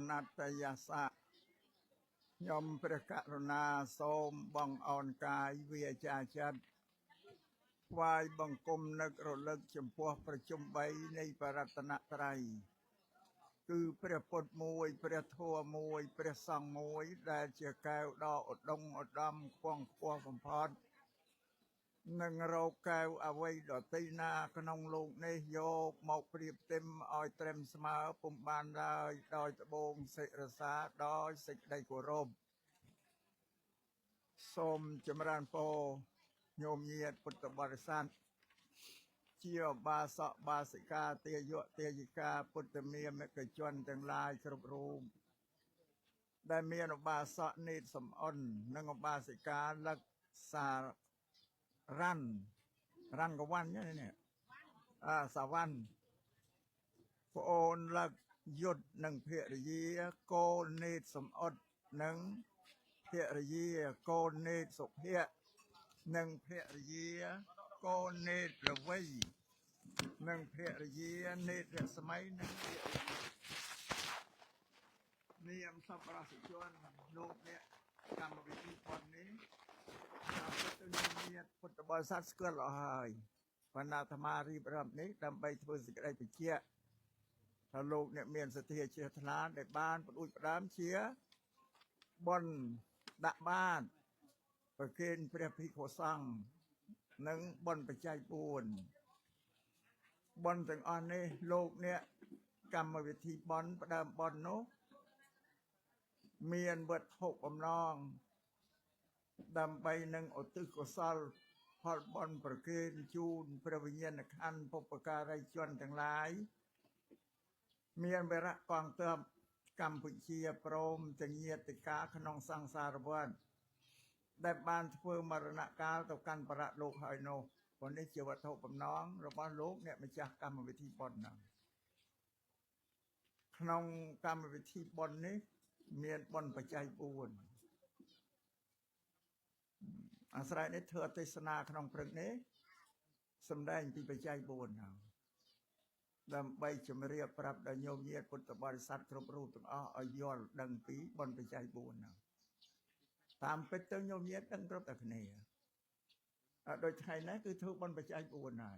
ណត្តយាសៈខ្ញុំព្រះករុណាសូមបងអនកាយវាចាចិត្តថ្វាយបង្គំនឹករលឹកចំពោះប្រជុំ3នៃបរតនត្រ័យគឺព្រះពុទ្ធមួយព្រះធម៌មួយព្រះសង្ឃមួយដែលជាកែវដ៏ឧត្តមឧត្តមខ្ពង់ខ្ពស់បំផុតនឹងរកកែវអ្វីដទៃណាក្នុងលោកនេះយកមកប្រៀបទេមឲ្យត្រឹមស្មើពុំបានឡើយដោយត្បូងសិរសាដោយសេចក្តីគោរពសូមចម្រើនពរញោមញាតពុទ្ធបរិស័ទជាឧបាសកបាសិកាទាយកទាយិកាពុទ្ធមាមកជនទាំងឡាយគ្រប់រូបដែលមានឧបាសកនេតសំអននិងឧបាសិកាលឹកសាររ៉ាន់រ៉ាន់កវ៉ាន់នេះអាសាវ៉ាន់ប្អូនលឹកយុទ្ធនិងភរិយាកូននេតសំអត់និងភរិយាកូននេតសុភ័ក្រនិងភរិយាកូននេតរវៃនិងភរិយានេតរស្មីនិងភរិយានាមសប្បុរសជនលោកអ្នកកម្មវិធីប៉ុននេះតាមពិតទៅញាតិពុទ្ធបរិស័ទស្គាល់អស់ហើយបណ្ណាអាត្មារៀបរាប់នេះដើម្បីធ្វើសេចក្តីបញ្ជាក់ថាលោកអ្នកមានសទ្ធាជ្រះថ្លាដែលបានផ្ដួចផ្ដើមជាបុណ្យដាក់បាតប្រគេនព្រះភិក្ខុសង្ឃនិងបុណ្យបច្ច័យ4បុណ្យទាំងអស់នេះលោកអ្នកកម្មវិធីបុណ្យផ្ដើមបុណ្យនោះមានវត្ថុបំណងដើម្បីនឹងឧទ្ទិសកុសលផលបុណ្យប្រគេនជូនព្រះវិញ្ញាណក្ខន្ធបុព្វការីជនទាំងឡាយមានវរៈកងទ័ពកម្ពុជាព្រមទាំងញាតិកាក្នុងសង្សារវដ្តដែលបានធ្វើមរណកាលទៅកាន់បរលោកហើយនោះព្រោះនេះជាវត្ថុបំណងរបស់លោកអ្នកម្ចាស់កម្មវិធីបុណ្យហ្នឹងក្នុងកម្មវិធីបុណ្យនេះមានបុណ្យបច្ច័យ4អាស្រ័យនេះធ្វើអទេសនាក្នុងព្រឹកនេះសម្ដែងពីបច្ច័យ4ហ្នឹងដើម្បីជម្រាបប្រាប់ដល់ញោមញាតិពុទ្ធបរិស័ទគ្រប់រូបទាំងអស់ឲ្យយល់ដឹងពីបុណ្យបច្ច័យ4ហ្នឹងតាមពិតទៅញោមញាតិដឹងគ្រប់តែគ្នាដូចថ្ងៃនេះគឺធ្វើបុណ្យបច្ច័យ4ហើយ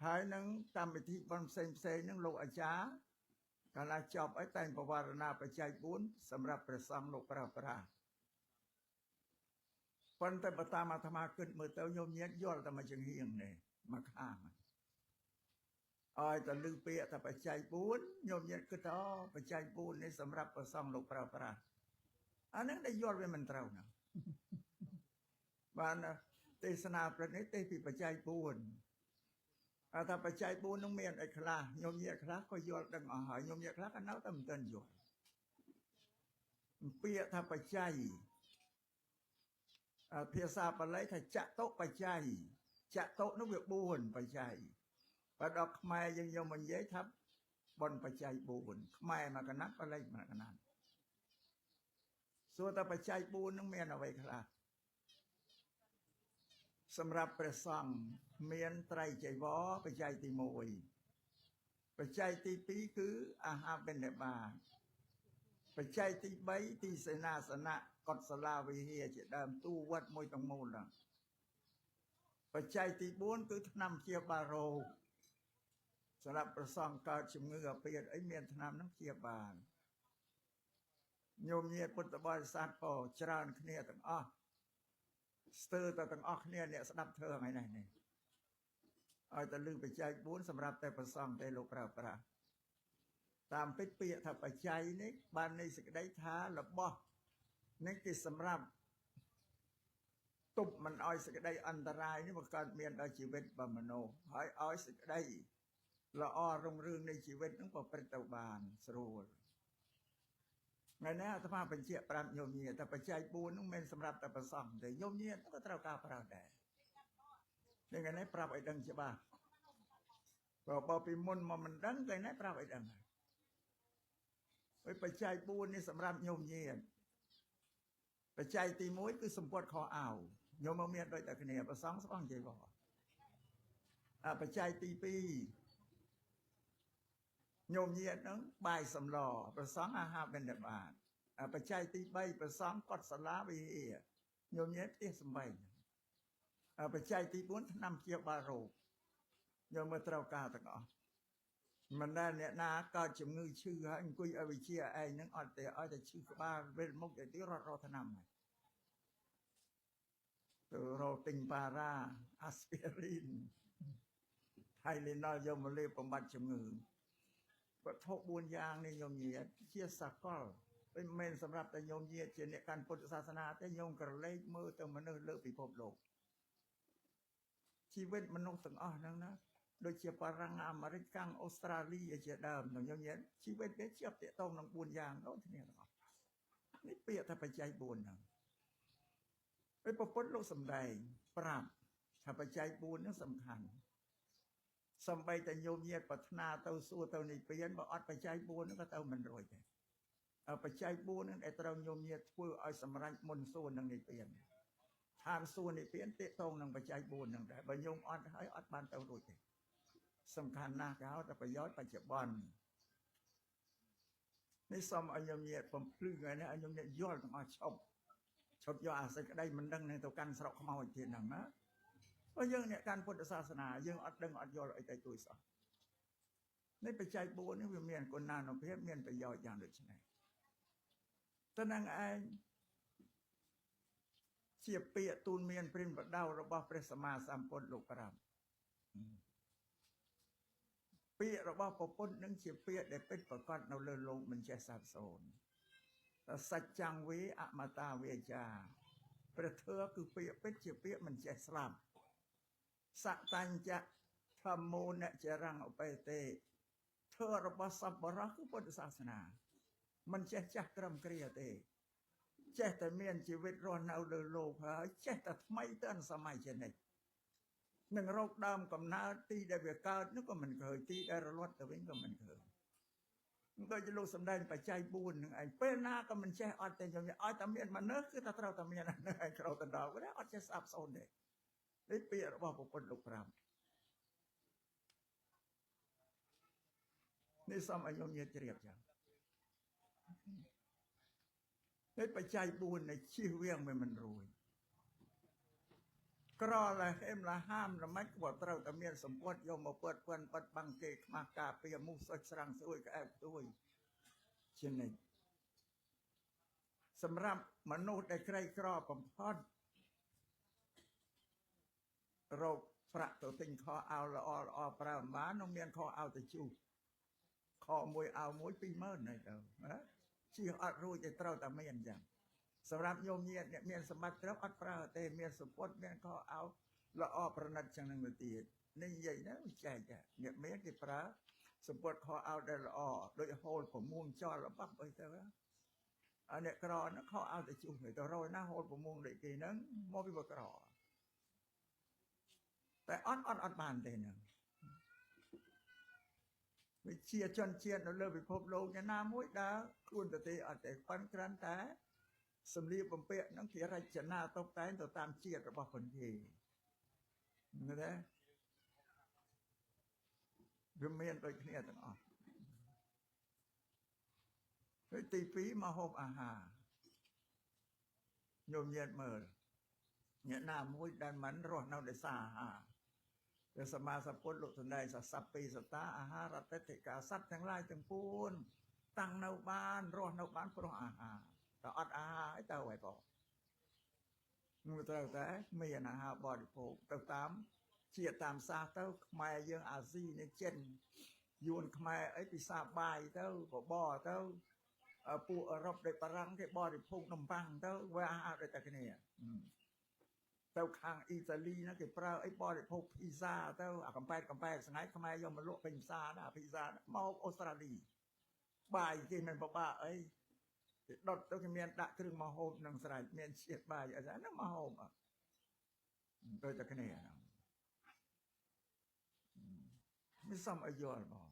ហើយនឹងកម្មវិធីបុណ្យផ្សេងផ្សេងហ្នឹងលោកអាចារ្យកាលណាចប់ឲ្យតែងបវរណាបច្ច័យ4សម្រាប់ព្រះសង្ឃលោកប្រើប្រាស់ប៉ុន្តែបើតាមអាត្មាគិតមើលទៅញោមញាតិយល់តែមួយចង្ហៀងនេះមកខាងឲ្យតែលឺពាក្យថាបច្ច័យ4ញោមញាតិគិតថាបច្ច័យ4នេះសម្រាប់ព្រះសង្ឃលោកប្រើប្រាស់អាហ្នឹងដែលយល់វាមិនត្រូវណាបានទេសនាព្រឹកនេះទេសពីបច្ច័យ4អើថាបច្ច័យ4នោះមានអីខ្លះញោមញាតិខ្លះក៏យល់ដឹងអស់ហើយញោមញាតិខ្លះក៏នៅតែមិនទាន់យល់ពាក្យថាបច្ច័យភាសាបាលីថាចតុបច្ច័យចតុនោះវា4បច្ច័យបើដល់ខ្មែរយើងយកមកនិយាយថាបុណ្យបច្ច័យ4ខ្មែរមួយកណាត់បាលីមួយកណាត់សួរថាបច្ច័យ4នឹងមានអ្វីខ្លះសម្រាប់ព្រះសង្ឃមានត្រៃចីវរបច្ច័យទី1បច្ច័យទី2គឺអាហារបិណ្ឌបាតបច្ច័យទី3ទីសេនាសនៈកុសលាវិហារជាដើមទូវត្តមួយទាំងមូលហ្នឹងបច្ច័យទី4គឺថ្នាំព្យាបាលរោគសម្រាប់ប្រសងកើតជំងឺអាពាធអីមានថ្នាំហ្នឹងព្យាបាលញោមញាតិពុទ្ធបរិស័ទក៏ច្រើនគ្នាទាំងអស់ស្ទើរតែទាំងអស់គ្នាអ្នកស្ដាប់ធ្វើថ្ងៃនេះនេះឲ្យតែលឺបច្ច័យ4សម្រាប់តែប្រសងទេលោកប្រើប្រាស់តាមពិតពាក្យថាបច្ច័យនេះបាននៃសេចក្តីថារបស់នេះគេសម្រាប់ទប់មិនឲ្យសេចក្តីអន្តរាយនេះមកកើតមានដល់ជីវិតរបស់មនុស្សហើយឲ្យសេចក្តីល្អរុងរឿងនៃជីវិតនឹងប្រព្រឹត្តទៅបានស្រួលថ្ងៃនេះអាត្មាបញ្ជាក់ប្រាប់ញោមញាតិថាបច្ច័យ4នោះមិនសម្រាប់តែប្រសងទេញោមញាតិក៏ត្រូវការប្រើដែរនេះថ្ងៃនេះប្រាប់ឲ្យដឹងច្បាស់ព្រោះបើពីមុនមកមិនដឹងថ្ងៃនេះប្រាប់ឲ្យដឹងហើយបច្ច័យ4នេះសម្រាប់ញោមញាតិបច្ច័យទី1គឺសម្ពត់ខោអាវញោមមកមានដូចតែគ្នាប្រសងស្បង់និយាយបោះបច្ច័យទី2 ញោមញាតហ្នឹងបាយសម្លប្រសង់អាហារបិណ្ឌបាតបច្ច័យទី3ប្រសង់កុសលាវិហារញោមញាតផ្ទះសម្បែងបច្ច័យទី4ថ្នាំព្យាបាលរោគញោមមើលត្រូវការទាំងអស់មិនដែលអ្នកណាកើតជំងឺឈឺហើយអង្គុយឲ្យវិជាឯងហ្នឹងអត់ទេឲ្យតែឈឺក្បាលវិលមុខទៅទីរត់រកថ្នាំហើយទៅរកទិញប៉ារ៉ាអាស្ពីរីនថៃលីណុលយកមកលេបបំបត្តិជំងឺវត្ថុ4យ៉ាងនេះញោមញាតជាសកលមិនមែនសម្រាប់តែញោមញាតជាអ្នកកាន់ពុទ្ធសាសនាទេញោមក្រឡេកមើលទៅមនុស្សលើពិភពលោកជីវិតមនុស្សទាំងអស់ហ្នឹងណាដូចជាបារាំងអាមេរិកកាំងអូស្ត្រាលីជាដើមញោមញាតជីវិតវាជាប់ទាក់ទងនឹង4យ៉ាងដូចគ្នាទាំងអស់នេះពាក្យថាបច្ច័យ4ហ្នឹងពេលពុទ្ធលោកសំដែងប្រាប់ថាបច្ច័យ4ហ្នឹងសំខាន់សំបីតែញោមញាតប្រាថ្នាទៅសួរទៅនិព្វានបើអត់បច្ច័យ4ហ្នឹងក៏ទៅមិនរួចដែរបច្ច័យ4ហ្នឹងដែលត្រូវញោមញាតធ្វើឲ្យសម្រេចមុនសួរនឹងនិព្វានឋានសួគ៌និព្វានទាក់ទងនឹងបច្ច័យ4ហ្នឹងដែរបើញោមអត់ហើយអត់បានទៅរួចទេសំខាន់ណាស់គេហៅថាប្រយោជន៍បច្ចុប្បន្ននេះសូមឲ្យញោមញាតបំភ្លឺថ្ងៃនេះឲ្យញោមញាតយល់ទាំងអស់ឈប់យកអាសេចក្តីមិនដឹងនឹងទៅកាន់ស្រុកខ្មោចទៀតហ្នឹងណាព្រោះយើងអ្នកកាន់ពុទ្ធសាសនាយើងអត់ដឹងអត់យល់អីតែជួយសោះនេះបច្ច័យ4នេះវាមានគុណានុភាពមានប្រយោជន៍យ៉ាងដូចនេះទៅនឹងឯងជាពាក្យទូនមានព្រិនបដៅរបស់ព្រះសម្មាសម្ពុទ្ធលោកប្រាប់ពាក្យរបស់ពុទ្ធនឹងជាពាក្យដែលពិតប្រាកដនៅលើលោកមិនចេះសាបសូន្យសច្ចੰវេអមតាវាចាព្រះធម៌គឺពាក្យពិតជាពាក្យមិនចេះស្លាប់សតញ្ញៈធម្មោនចរੰឧបេទេធម៌របស់សប្បុរសគឺពុទ្ធសាសនាមិនចេះចាស់ក្រឹមគ្រាទេចេះតែមានជីវិតរស់នៅលើលោកហើយចេះតែថ្មីទៅសម័យជានិច្ចនឹងរោគដើមកំណើតទីដែលវាកើតនោះក៏មិនឃើញទីដែលរលត់ទៅវិញក៏មិនឃើញដូចជាលោកសំដែងបច្ច័យ4នឹងឯងពេលណាក៏មិនចេះអត់ទេខ្ញុំឲ្យតែមានមនុស្សគឺតែត្រូវតែមាននឹងឯងក្រោតដល់ក៏អត់ចេះស្អាប់សូន្យទេនេះពាក្យរបស់ពុទ្ធលោកប្រាប់នេះសូមឲ្យញោមញាតជ្រាបចឹងនេះបច្ច័យ4នៃជៀសវាងវាមិនរួចក្រឡាហេមឡាហាមល្មិចក៏ត្រូវតែមានសម្ពុតយកមកពើពឿនបិទបាំងគេខ្មាស់ការពារមូសសុចស្រាំងស្រួយក្អែកទួយជានិច្ចសម្រាប់មនុស្សដែលក្រីក្របំផុតរកប្រាក់ទៅទិញខោអាវល្អល្អប្រើមិនបាននឹងមានខោអាវទៅជុះខោមួយអាវមួយ20000ហើយទៅណាជៀសអត់រួចទេត្រូវតែមានអញ្ចឹងសម្រាប់ញោមញាតអ្នកមានសម្បត្តិត្រូវអត់ប្រើទេមានសម្ពុតមានខោអាវល្អប្រណិតចឹងនឹងទៅទៀតនេះនិយាយណាចែកអ្នកមានគេប្រើសម្ពុតខោអាវដែលល្អដូចហូលប្រមួងចោលរបស់អីទៅអាអ្នកក្រហ្នឹងខោអាវទៅជុះទៅរយណាហូលប្រមួងដូចគេហ្នឹងមកពីក្រតែអត់អត់អត់បានទេហ្នឹងវិជាជនជាតិនៅលើពិភពលោកយ៉ាងណាមួយដើរខ្លួនទៅទេអត់ទេប៉ិនគ្រាន់តែសម្លៀកបំពាក់ហ្នឹងគេរចនាតុបតែងទៅតាមជាតិរបស់ខ្លួនគេណាទេវាមានដូចគ្នាទាំងអស់ហើយទី2មកហូបអាហារញោមញាតមើលអ្នកណាមួយដែលមិនរស់នៅដោយសារអាហារព្រះសម្មាសម្ពុទ្ធលោកសម្ដែងសัพពេសតាអាហារតិតិកាសត្វទាំងឡាយទាំងពួងតាំងនៅបានរស់នៅបានព្រោះអាហារតែអត់អាហារអីទៅហើយបងនោះត្រូវតែមានអាហារបរិភោគទៅតាមជាតាមសាសទៅខ្មែរយើងអាស៊ីនេះចិនយួនខ្មែរអីពិសាបាយទៅបបរទៅពួកអឺរ៉ុបដូចបារាំងគេបរិភោគនំប៉័ងទៅវាអាហារដូចតែគ្នាទៅខាងអ៊ីតាលីណាគេប្រើអីបរិភោគភីហ្សាទៅអាកំប៉ែតកំប៉ែតស្ងាយខ្មែរយកមកលក់ពេញផ្សារណាភីហ្សាមកអូស្ត្រាលីបាយគេមិនពិបាកអីគេដុតទៅគេមានដាក់គ្រឿងមកហូបនឹងស្រេចមានជាតិបាយអីហ្នឹងមកហូបដូចតែគ្នាហ្នឹងមិនសមឲ្យយល់បង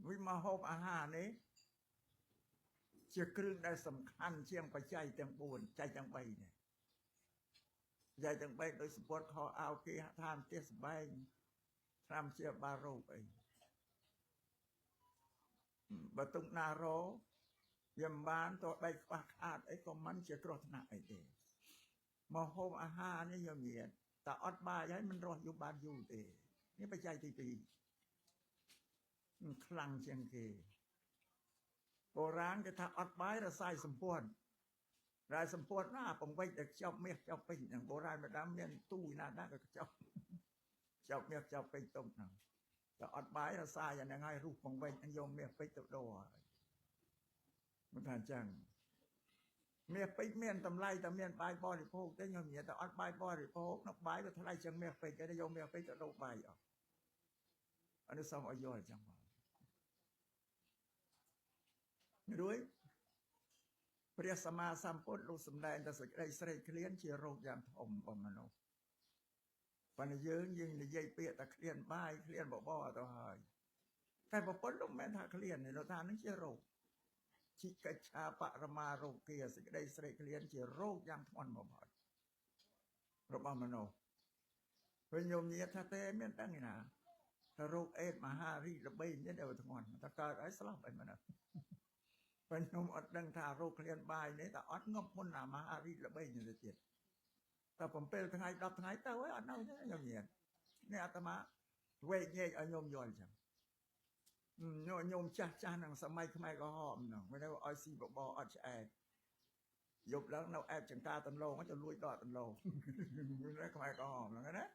វិមកហូបអាហារនេះជាគ្រឿងដែលសំខាន់ជាងបច្ច័យទាំង4ចៃទាំង3នេះបច្ច័យទាំង3ដោយសម្ពុតខោអាវគេឋានផ្ទះសម្បែង ថ្នាំជាបាលរោគអីបើទុកណារោវាមិនបានទោះបីខ្វះខាតអីក៏មិនជាគ្រោះថ្នាក់អីទេមកហូបអាហារនេះយមានតែអត់បាយហើយមិនរស់យូរបានយូរទេនេះបច្ច័យទី2ខ្លាំងជាងគេបុរាណគេថាអត់បាយរសាយសម្ព័ន្ធរ៉ាយសម្ព័ន្ធណាពង្វិចតែខ្ចប់មាសខ្ចប់ពេជ្រហ្នឹងបុរាណម្ដងមានទូណាដែរក៏ខ្ចប់មាសខ្ចប់ពេជ្រទុំហ្នឹងតែអត់បាយរសាយអាហ្នឹងហើយរុះពង្វិចហ្នឹងយកមាសពេជ្រទៅដូរហើយមិនថាអញ្ចឹងមាសពេជ្រមានតម្លៃតែមានបាយបរិភោគទេខ្ញុំនិយាយតែអត់បាយបរិភោគនោះបាយវាថ្លៃជាងមាសពេជ្រគេយកមាសពេជ្រទៅដូរបាយអស់អានេះសូមឲ្យយល់អញ្ចឹងបងរួចព្រះសម្មាសម្ពុទ្ធលោកសម្ដែងតែសេចក្តីស្រេកឃ្លានជារោគយ៉ាងធំរបស់មនុស្សប៉ុន្តែយើងនិយាយពាក្យតែឃ្លានបាយឃ្លានបបរទៅហើយតែប្រពន្ធលោកមិនមែនថាឃ្លានទេលោកថានឹងជារោគជីកិច្ឆាបរមារោគាសេចក្តីស្រេកឃ្លានជារោគយ៉ាងធ្ងន់បំផុតរបស់មនុស្សវិញញោមញាតថាទេមានដឹងឯណាថារោគអេដមហារីកល្បីនេះដែលធ្ងន់តែកើតឲ្យស្លាប់អីមនុស្សប៉ុន្តែខ្ញុំអត់ដឹងថារោគឃ្លានបាយនេះតែអត់ងប់មុនអាមហារីកល្បីនេះទៅទៀតតែ7ថ្ងៃ10ថ្ងៃទៅហើយអត់នៅទេញោមញាតនេះអាត្មាវែកញែកឲ្យញោមយល់អញ្ចឹងញោមចាស់ចាស់នឹងសម័យខ្មែរក្រហមហ្នឹងមិនឲ្យស៊ីបបរអត់ឆ្អែតយប់ឡើងនៅអែបចង្ការតន្លងទៅលួចដកតន្លងខ្មែរក្រហមហ្នឹងណា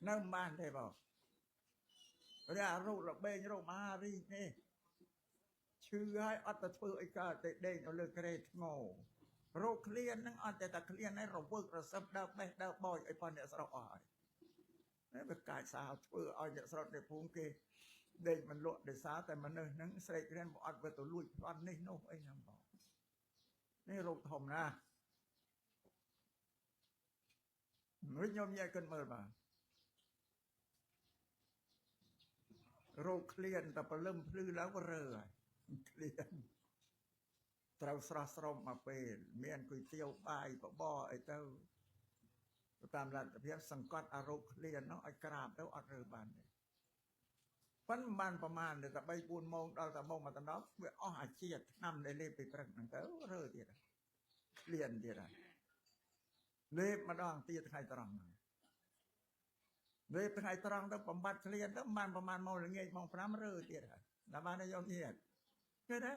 នៅមិនបានទេបងរះរោគល្បែងរោគមហារីកនេះឈឺហើយអត់ទៅធ្វើអីកើតទេដេកនៅលើគ្រែធ្ងោរោគឃ្លានហ្នឹងអត់តែតែឃ្លានហ្នឹងរវើករសឹបដើរបេះដើរបោចឲ្យប៉ុនអ្នកស្រុកអស់ហើយនេះវាកាចសាហាវធ្វើឲ្យអ្នកស្រុកអ្នកភូមិគេដេកមិនលក់ដោយសារតែមនុស្សហ្នឹងស្រេកឃ្លានអត់វាទៅលួចប្លន់នេះនោះអីហ្នឹងបងនេះរោគធំណាស់វិញញោមញែកគិតមើលបាទរោគឃ្លានតែព្រលឹមភ្លឺឡើងរើហើយឃ្លានត្រូវស្រស់ស្រោមមកពេលមានគុយទាវបាយបបរអីទៅតាមលទ្ធភាពសង្កត់អារោគឃ្លាននោះឲ្យក្រាបទៅអត់រើបានទេប៉ុន្មានប្រមាណតែ3 4ម៉ោងដល់តែម៉ោង1ដល់វាអស់អាជាតិឆ្នាំដែលលេបពីព្រឹកហ្នឹងទៅរើទៀតឃ្លានទៀតហើយលេបម្ដងទៀតថ្ងៃត្រង់ហ្នឹងលេបថ្ងៃត្រង់ទៅបំបត្តិឃ្លានទៅបានប្រមាណម៉ោងល្ងាចម៉ោង5រើទៀតហើយដល់បានយកទៀតឃើញទេ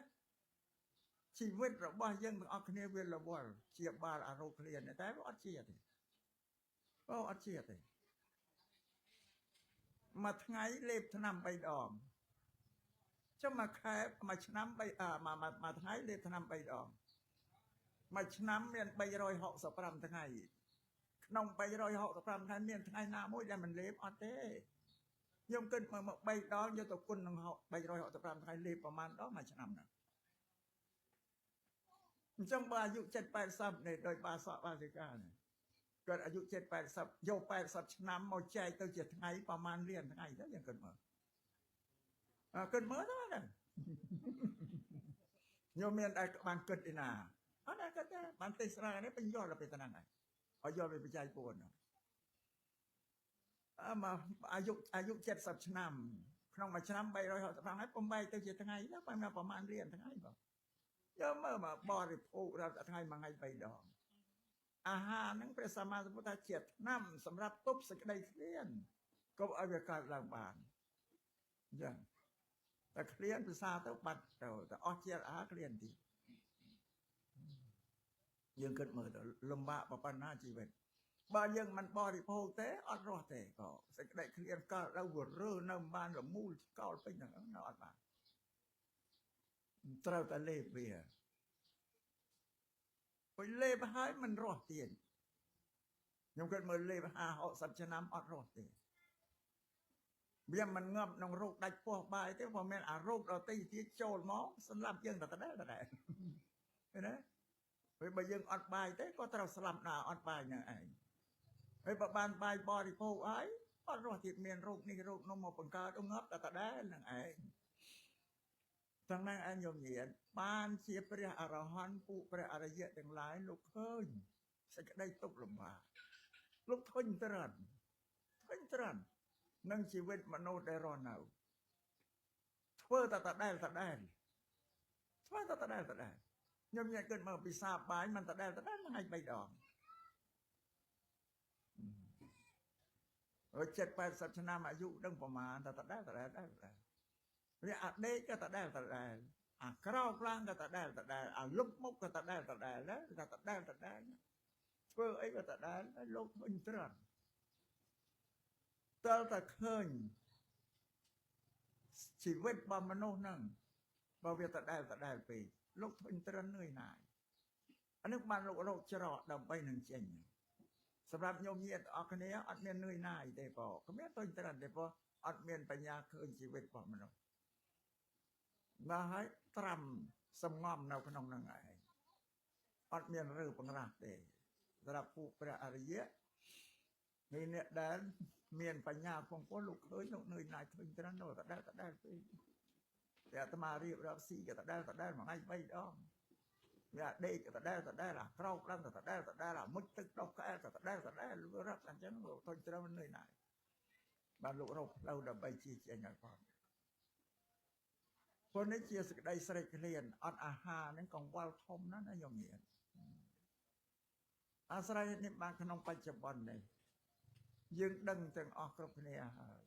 ជីវិតរបស់យើងទាំងអស់គ្នាវារវល់ជាបាលអារោគឃ្លានតែវាអត់ជាទេអូអត់ជាទេមួយថ្ងៃលេបថ្នាំ3ដងចុះមួយខែមួយឆ្នាំ3មួយថ្ងៃលេបថ្នាំ3ដងមួយឆ្នាំមាន365ថ្ងៃក្នុង365ថ្ងៃមានថ្ងៃណាមួយដែលមិនលេបអត់ទេខ្ញុំគិតមក3ដងយកទៅគុណនឹង365ថ្ងៃលេបប្រមាណដងមួយឆ្នាំហ្នឹងអញ្ចឹងបើអាយុ7 80នេះដោយបាសកបាសិកានេះគាត់អាយុ7 80យក80ឆ្នាំមកចែកទៅជាថ្ងៃប្រមាណលានថ្ងៃទៅយើងគិតមើលគិតមើលទៅណាខ្ញុំមានតែបានគិតឯណាអត់ដែរគិតទេបានទេសនានេះបញ្យល់ទៅពេលហ្នឹងហើយឲ្យយល់ពីបច្ច័យ4ហ្នឹងមកអាយុ70ឆ្នាំក្នុងមួយឆ្នាំ365ថ្ងៃបំបែកទៅជាថ្ងៃទៅប្រមាណលានថ្ងៃបងយកមើលមកបរិភោគរាល់ថ្ងៃមួយថ្ងៃ3ដងអាហារហ្នឹងព្រះសម្មាសម្ពុទ្ធថាជាថ្នាំសម្រាប់ទប់សេចក្តីឃ្លានកុំឲ្យវាកើតឡើងបានអញ្ចឹងតែឃ្លានភាសាទៅបាត់ទៅតែអស់ជាតិអាហារឃ្លានទៀតយើងគិតមើលទៅលំបាកប៉ុណ្ណាជីវិតបើយើងមិនបរិភោគទេអត់រស់ទេក៏សេចក្តីឃ្លានកើតឡើងវារើនៅមិនបានរមូលកោលពេញហ្នឹងនៅអត់បានត្រូវតែលេបវាពេលលេបហើយមិនរស់ទៀតខ្ញុំគិតមើលលេប50 60ឆ្នាំអត់រស់ទេវាមិនងាប់ក្នុងរោគដាច់ពោះបាយទេព្រោះមានអារោគដទៃទៀតចូលមកសម្លាប់យើងតែដដែលឃើញទេពេលបើយើងអត់បាយទេក៏ត្រូវស្លាប់ដែរអត់បាយនឹងឯងហើយបើបានបាយបរិភោគហើយអត់រស់ទៀតមានរោគនេះរោគនោះមកបង្កើតងាប់តែដដែលនឹងឯងទាំងนั้นឯងញោមញាតបានជាព្រះអរហន្តពួកព្រះអរិយៈទាំងឡាយលោកឃើញសេចក្តីទុក្ខលំបាកលោកធុញទ្រាន់ និងជីវិតមនុស្សដែលរស់នៅធ្វើតែតដែលតដែលធ្វើតែតដែលតដែលខ្ញុំញ៉ាំគិតមកពិសាបាយមិនតដែលតដែលមួយថ្ងៃ3ដង70 80ឆ្នាំអាយុដឹងប្រមាណតែតដែលតដែលតដែលវាអាដេកក៏តដែលតដែលអាក្រោកឡើងក៏តដែលតដែលអាលុបមុខក៏តដែលតដែលដែរតដែលតដែលធ្វើអីក៏តដែលលោកធុញទ្រាន់តើតែឃើញជីវិតរបស់មនុស្សហ្នឹងបើវាតដែលតដែលពេកលោកធុញទ្រាន់នឿយណាយអានេះបានលោករកច្រកដើម្បីនឹងចេញសម្រាប់ញោមញាតិអស់គ្នាអត់មាននឿយណាយទេបងគ្មានធុញទ្រាន់ទេបងអត់មានបញ្ញាឃើញជីវិតរបស់មនុស្សមកហើយត្រាំសំងំនៅក្នុងនឹងឯងអត់មានរើបង្រាស់ទេសម្រាប់ពួកព្រះអរិយៈនេះអ្នកដែលមានបញ្ញាផងពោះលោកឃើញលោកនឿយណាយធុញទ្រាន់នោះតដែលតដែលពេកតែអាត្មារៀបរាប់ស៊ីក៏តដែលតដែលមួយថ្ងៃ3ដងវាដេកក៏តដែលតដែលអាក្រោកឡើងក៏តដែលតដែលអាមុជទឹកដោះក្អែលក៏តដែលតដែលរាប់អញ្ចឹងលោកធុញទ្រាន់នឿយណាយបានលោករកផ្លូវដើម្បីជាចេញឲ្យផងព្រោះនេះជាសេចក្តីស្រេកឃ្លានអត់អាហារហ្នឹងកង្វល់ធំណាស់ណាញោមញាតិអាស្រ័យនេះបានក្នុងបច្ចុប្បន្ននេះយើងដឹងទាំងអស់គ្រប់គ្នាហើយ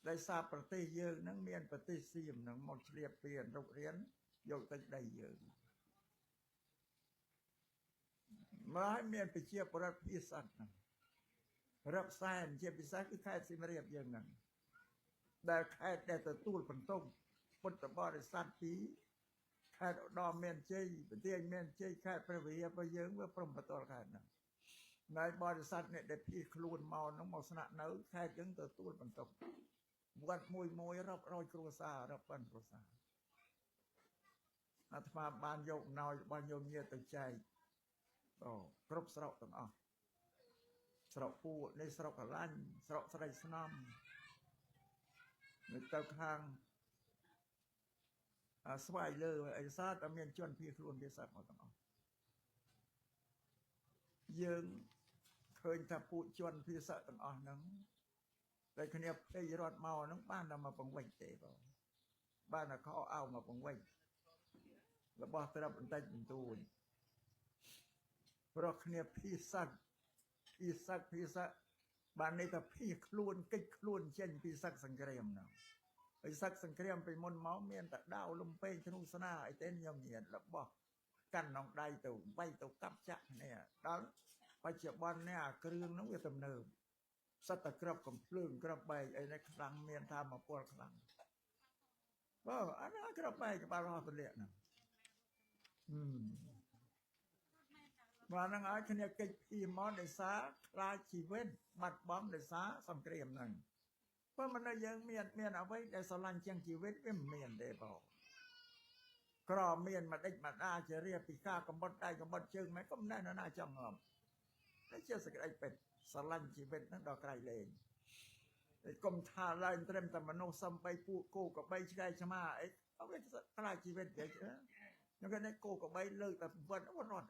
ដោយសារប្រទេសយើងហ្នឹងមានប្រទេសសៀមហ្នឹងមកឆ្លៀតពៀនរុករៀនយកទឹកដីយើងមកឲ្យមានប្រជាប្រដ្ឋភាសាហ្នឹងរាប់សែនជាពិសេសគឺខេត្តសៀមរាបយើងហ្នឹងដែលខេត្តដែលទទួលបន្ទុកពុទ្ធបរិស័ទពីខេត្តឧត្តរមានជ័យប្រទេសមានជ័យខេត្តព្រះវិហាររបស់យើងវាព្រំប្រទល់ខេត្តហ្នឹងនៅបរិស័ទអ្នកដែលភៀសខ្លួនមកហ្នឹងមកស្នាក់នៅខេត្តយើងទទួលបន្ទុកវត្តមួយមួយរាប់រយគ្រួសាររាប់ពាន់គ្រួសារអាត្មាបានយកអំណោយរបស់ញោមញាតិទៅចែកអូគ្រប់ស្រុកទាំងអស់ស្រុកពួកនេះស្រុកកលាញ់ស្រុកស្រីស្នំនៅទៅខាងស្វាយលើអីសាតែមានជនភៀសខ្លួនភាសាមកទាំងអស់យើងឃើញថាពួកជនភាសាទាំងអស់ហ្នឹងតែគ្នាភ័យរត់មកហ្នឹងបានតែមកបង្វិចទេបងបានតែខោអោមកបង្វិចរបស់ត្រាប់បន្តិចបន្តួចព្រោះគ្នាភាសាភាសាភាសាបានន័យថាភៀសខ្លួនកិច្ចខ្លួនចេញពីសឹកសង្គ្រាមហ្នឹងហើយសឹកសង្គ្រាមពីមុនមកមានតែដាវលំពេងធ្នូស្នាអីទេញោមញាតិរបស់កាន់ក្នុងដៃទៅបីទៅកាប់ចាក់គ្នាដល់បច្ចុប្បន្ននេះអាគ្រឿងហ្នឹងវាទំនើបសត្វតែក្របកំភ្លើងក្របបែកអីនេះខ្លាំងមានធម៌ពលខ្លាំងបើអានេះក្របបែកក្បាលរស់ទលាក់ហ្នឹងបាទហ្នឹងឲ្យគ្នាកិច្ចភីមកដោយសារខ្លាចជីវិតបាត់បង់ដោយសារសង្គ្រាមហ្នឹងព្រោះមនុស្សយើងមានអ្វីដែលស្រឡាញ់ជាងជីវិតវាមិនមានទេបងក្រមានម្ដេចម្ដាជារាពីការកំបត់ដៃកំបត់ជើងមិនក៏មិនណែណាចង់ងំនេះជាសេចក្តីពិតស្រឡាញ់ជីវិតហ្នឹងដល់ក្រៃលែងកុំថាឡើងត្រឹមតែមនុស្សសំបីពួកគោក្របីឆ្កែឆ្មាអីអត់វាខ្លាចជីវិតទេខ្ញុំគេនេះគោក្របីលើកតែវត្តរត់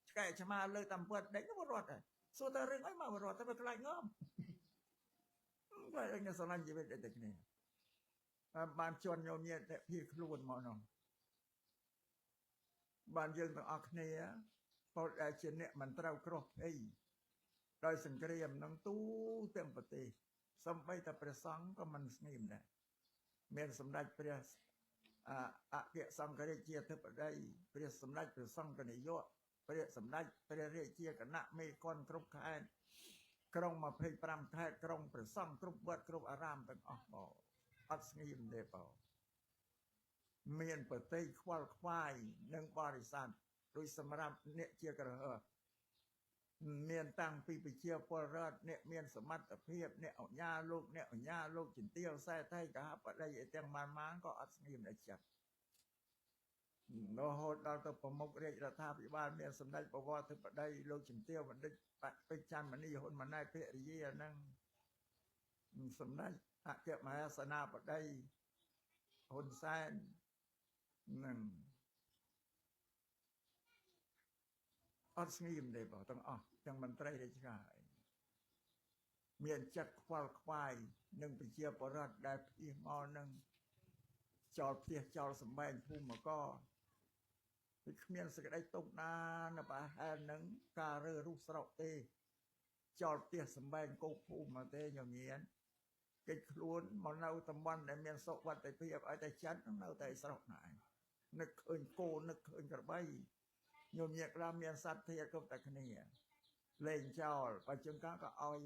ឆ្កែឆ្មាលើកតែវត្តដេញរត់សួរតែរឿងអីមករត់តែវាខ្លាចងំខ្លាចអញស្រឡាញ់ជីវិតដូចគ្នាបានជន់ញោមញាតិភៀសខ្លួនមកនោះបានយើងទាំងអស់គ្នាពោលដែលជាអ្នកមិនត្រូវគ្រោះភ័យដោយសង្គ្រាមនឹងទូទាំងប្រទេសសំបីតែព្រះសង្ឃក៏មិនស្ងៀមដែរមានសម្ដេចព្រះអគ្គសង្ឃរាជាធិបតីព្រះសម្ដេចព្រះសង្ឃនាយកព្រះសម្ដេចព្រះរាជាគណៈមេកុនគ្រប់ខេត្តក្រុង25ខេត្តក្រុងព្រះសង្ឃគ្រប់វត្តគ្រប់អារាមទាំងអស់បងអត់ស្ងៀមទេបងមានប្រតិខ្វល់ខ្វាយនិងបរិស័ទដូចសម្រាប់អ្នកជាក្រហមមានតាំងពីប្រជាពលរដ្ឋអ្នកមានសមត្ថភាពអ្នកអញ្ញាលោកអ្នកអញ្ញាលោកចិន្ទាវសែថៃកហបតីអីទាំងម៉ានម៉ានក៏អត់ស្ងៀមដែរចិត្តរហូតដល់ទៅប្រមុខរាជរដ្ឋាភិបាលមានសម្ដេចបវរធិបតីលោកជំទាវបណ្ឌិតពេជ្រច័ន្ទមនីហ៊ុនម៉ាណែតភរិយាហ្នឹងសម្ដេចអគ្គមហាសេនាបតីហ៊ុនសែននឹងអត់ស្ងៀមទេបងទាំងអស់ទាំងមន្ត្រីរាជការ មានចិត្តខ្វល់ខ្វាយនឹងប្រជាពលរដ្ឋដែលភៀសមកនឹងចោលផ្ទះចោលសម្បែងភូមិកវាគ្មានសេចក្តីទុកណានៅប្រហែលនឹងការរើរុះស្រុកទេចោលផ្ទះសម្បែងគោកភូមិមកទេញញៀនគេខ្លួនមកនៅតំបន់ដែលមានសុវត្ថិភាពឲ្យតែចិត្តនៅតែស្រុកណាឯងនឹកឃើញគោនឹកឃើញក្របីញោមញាតិខ្លះមានសត្វធាគ្រប់តែគ្នាលែងចោលបើជាងកាក៏ឲ្យ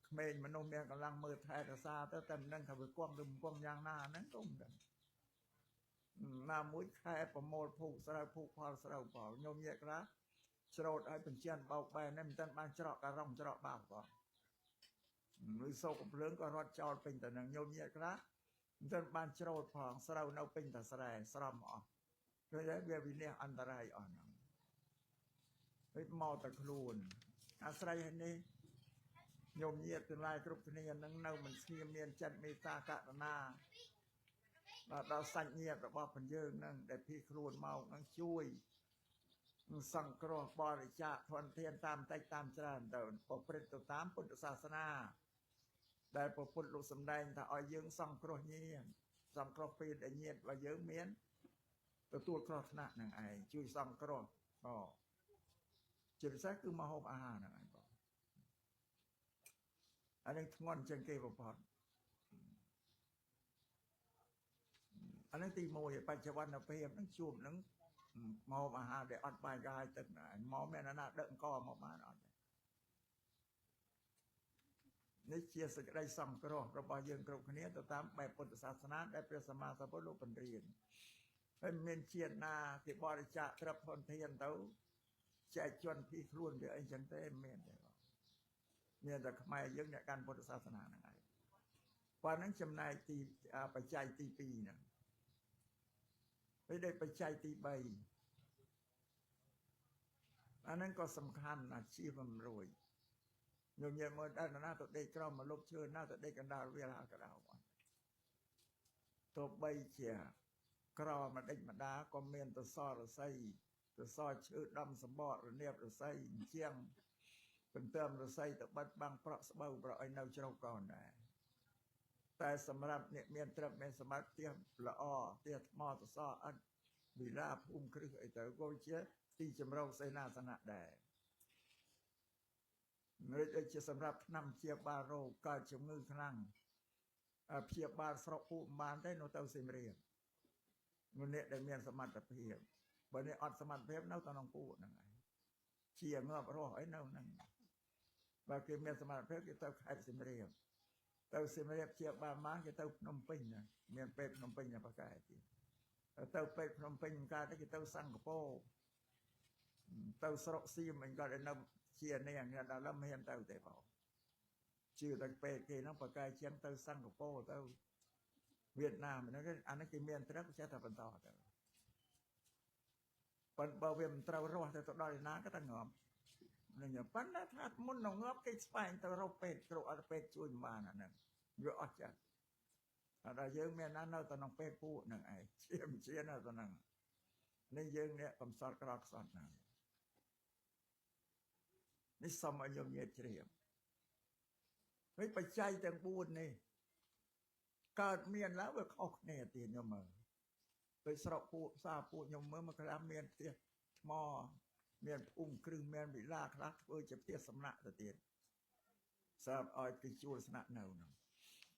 ក្មេងមនុស្សមានកម្លាំងមើលថែរក្សាទៅតែមិនដឹងថាវាគង់ឬមិនគង់យ៉ាងណាហ្នឹងក៏មិនដឹងណាមួយខែប្រមូលភូកស្រូវភូកផលស្រូវផលញោមញាតិខ្លះច្រូតឲ្យបញ្ជានបោកបែននេះមិនទាន់បានច្រកការ៉ុងច្រកបាវផងឬសោកកំភ្លើងក៏រត់ចោលពេញតែនឹងញោមញាតិខ្លះមិនទាន់បានច្រូតផងស្រូវនៅពេញតែស្រែស្រំអស់ឃើញទេវាវិនិច្ឆ័យអន្តរាយអស់ហ្នឹងហើយមកតែខ្លួនអាស្រ័យនេះញោមញាតិទាំងឡាយគ្រប់គ្នានឹងនៅមិនស្ងៀមមានចិត្តមេត្តាករុណាដល់សាច់ញាតិរបស់ពយើងនឹងដែលភៀសខ្លួនមកនឹងជួយសង្គ្រោះបរិច្ចាគធនធានតាមតិចតាមច្រើនទៅប្រព្រឹត្តទៅតាមពុទ្ធសាសនាដែលព្រះពុទ្ធលោកសម្ដែងថាឲ្យយើងសង្គ្រោះញាតិសង្គ្រោះពេលដែលញាតិរបស់យើងមានទទួលគ្រោះថ្នាក់នឹងឯងជួយសង្គ្រោះជាពិសេសគឺម្ហូបអាហារហ្នឹងឯងបងអានេះធ្ងន់ជាងគេបំផុតអានេះទី1បច្ចុប្បន្នភាពហ្នឹងជួបនឹងម្ហូបអាហារដែលអត់បាយកាយទឹកណាមកមានអាណាដឹកអង្គមកបានអត់នេះជាសេចក្តីសង្គ្រោះរបស់យើងគ្រប់គ្នាទៅតាមបែបពុទ្ធសាសនាដែលព្រះសម្មាសម្ពុទ្ធលោកបង្រៀនហើយមានជាតិណាគេបរិច្ចាគទ្រព្យធនធានទៅចែកជន់ភីខ្លួនវាអីចឹងទេមានទេបងមានតែខ្មែរយើងអ្នកកាន់ពុទ្ធសាសនាហ្នឹងឯងប៉ុណ្ណឹងចំណែកទីបច្ច័យទី2ហ្នឹងហើយដូចបច្ច័យទី3អាហ្នឹងក៏សំខាន់ណាស់ជៀសមិនរួចញោមញាតិមើលដល់ណាទៅដេកក្រោមមកលុបឈើណាទៅដេកកណ្ដាលវាលកដៅអត់ទោះបីជាក្រមកដេចម្ដាក៏មានទៅសរស័យទៅសឈើដំសម្បករនាបរស័យជាងបន្ទឹមរស័យទៅបិទបាំងប្រក់ស្បូវប្រក់ឲ្យនៅជ្រៅកូនដែរតែសម្រាប់អ្នកមានទ្រព្យមានសម្បត្តិផ្ទះល្អផ្ទះថ្មទៅសអត់វិឡាភូមិគ្រឹះអីទៅក៏ជាទីចម្រោះសេនាសនៈដែរឬដូចជាសម្រាប់ថ្នាំព្យាបាលរោគកើតជំងឺខ្លាំងព្យាបាលស្រុកពួកមិនបានទេនោះទៅសៀមរាបអ្នកដែលមានសមត្ថភាពបើនេះអត់សមត្ថភាពនៅក្នុងពួកហ្នឹងឯងជាងាប់រស់អីនៅហ្នឹងបើគេមានសមត្ថភាពគេទៅខេត្តសៀមរាបទៅសៀមរាបជាបាលមកគេទៅភ្នំពេញណាមានពេទ្យភ្នំពេញណាប្រកែទៀតទៅពេទ្យភ្នំពេញកើតគេទៅសិង្ហបុរីទៅស្រុកសៀមអញគាត់នៅជានេះអញដល់ឡើយមិនទៅទេបងជឿតែពេទ្យគេហ្នឹងប្រកែជាងទៅសិង្ហបុរីទៅវៀតណាមហ្នឹងអានេះគេមានត្រឹមចេះតែបន្តទៅប៉ុន្តែបើវាមិនត្រូវរស់ទៅដល់ឯណាក៏តែងាប់នឹងប៉ុន្តែថាមុននឹងងាប់គេស្វែងទៅរកពេទ្យគ្រូអត់ពេទ្យជួយមិនបានអាហ្នឹងវាអស់ចិត្តដល់យើងមានណានៅតែក្នុងពេទ្យពួកហ្នឹងឯងជានៅតែហ្នឹងនេះយើងអ្នកកំសត់ក្រខ្សត់ហ្នឹងនេះសូមឲ្យញោមញាតិជ្រាបហើយបច្ច័យទាំង4នេះកើតមានឡើងវាខុសគ្នាទៀតញោមមើលដូចស្រុកពួកផ្សារពួកញោមមើលមកខ្លះមានផ្ទះថ្មមានភូមិគ្រឹះមានវិឡាខ្លះធ្វើជាផ្ទះសំណាក់ទៅទៀតសម្រាប់ឲ្យគេជួលស្នាក់នៅហ្នឹង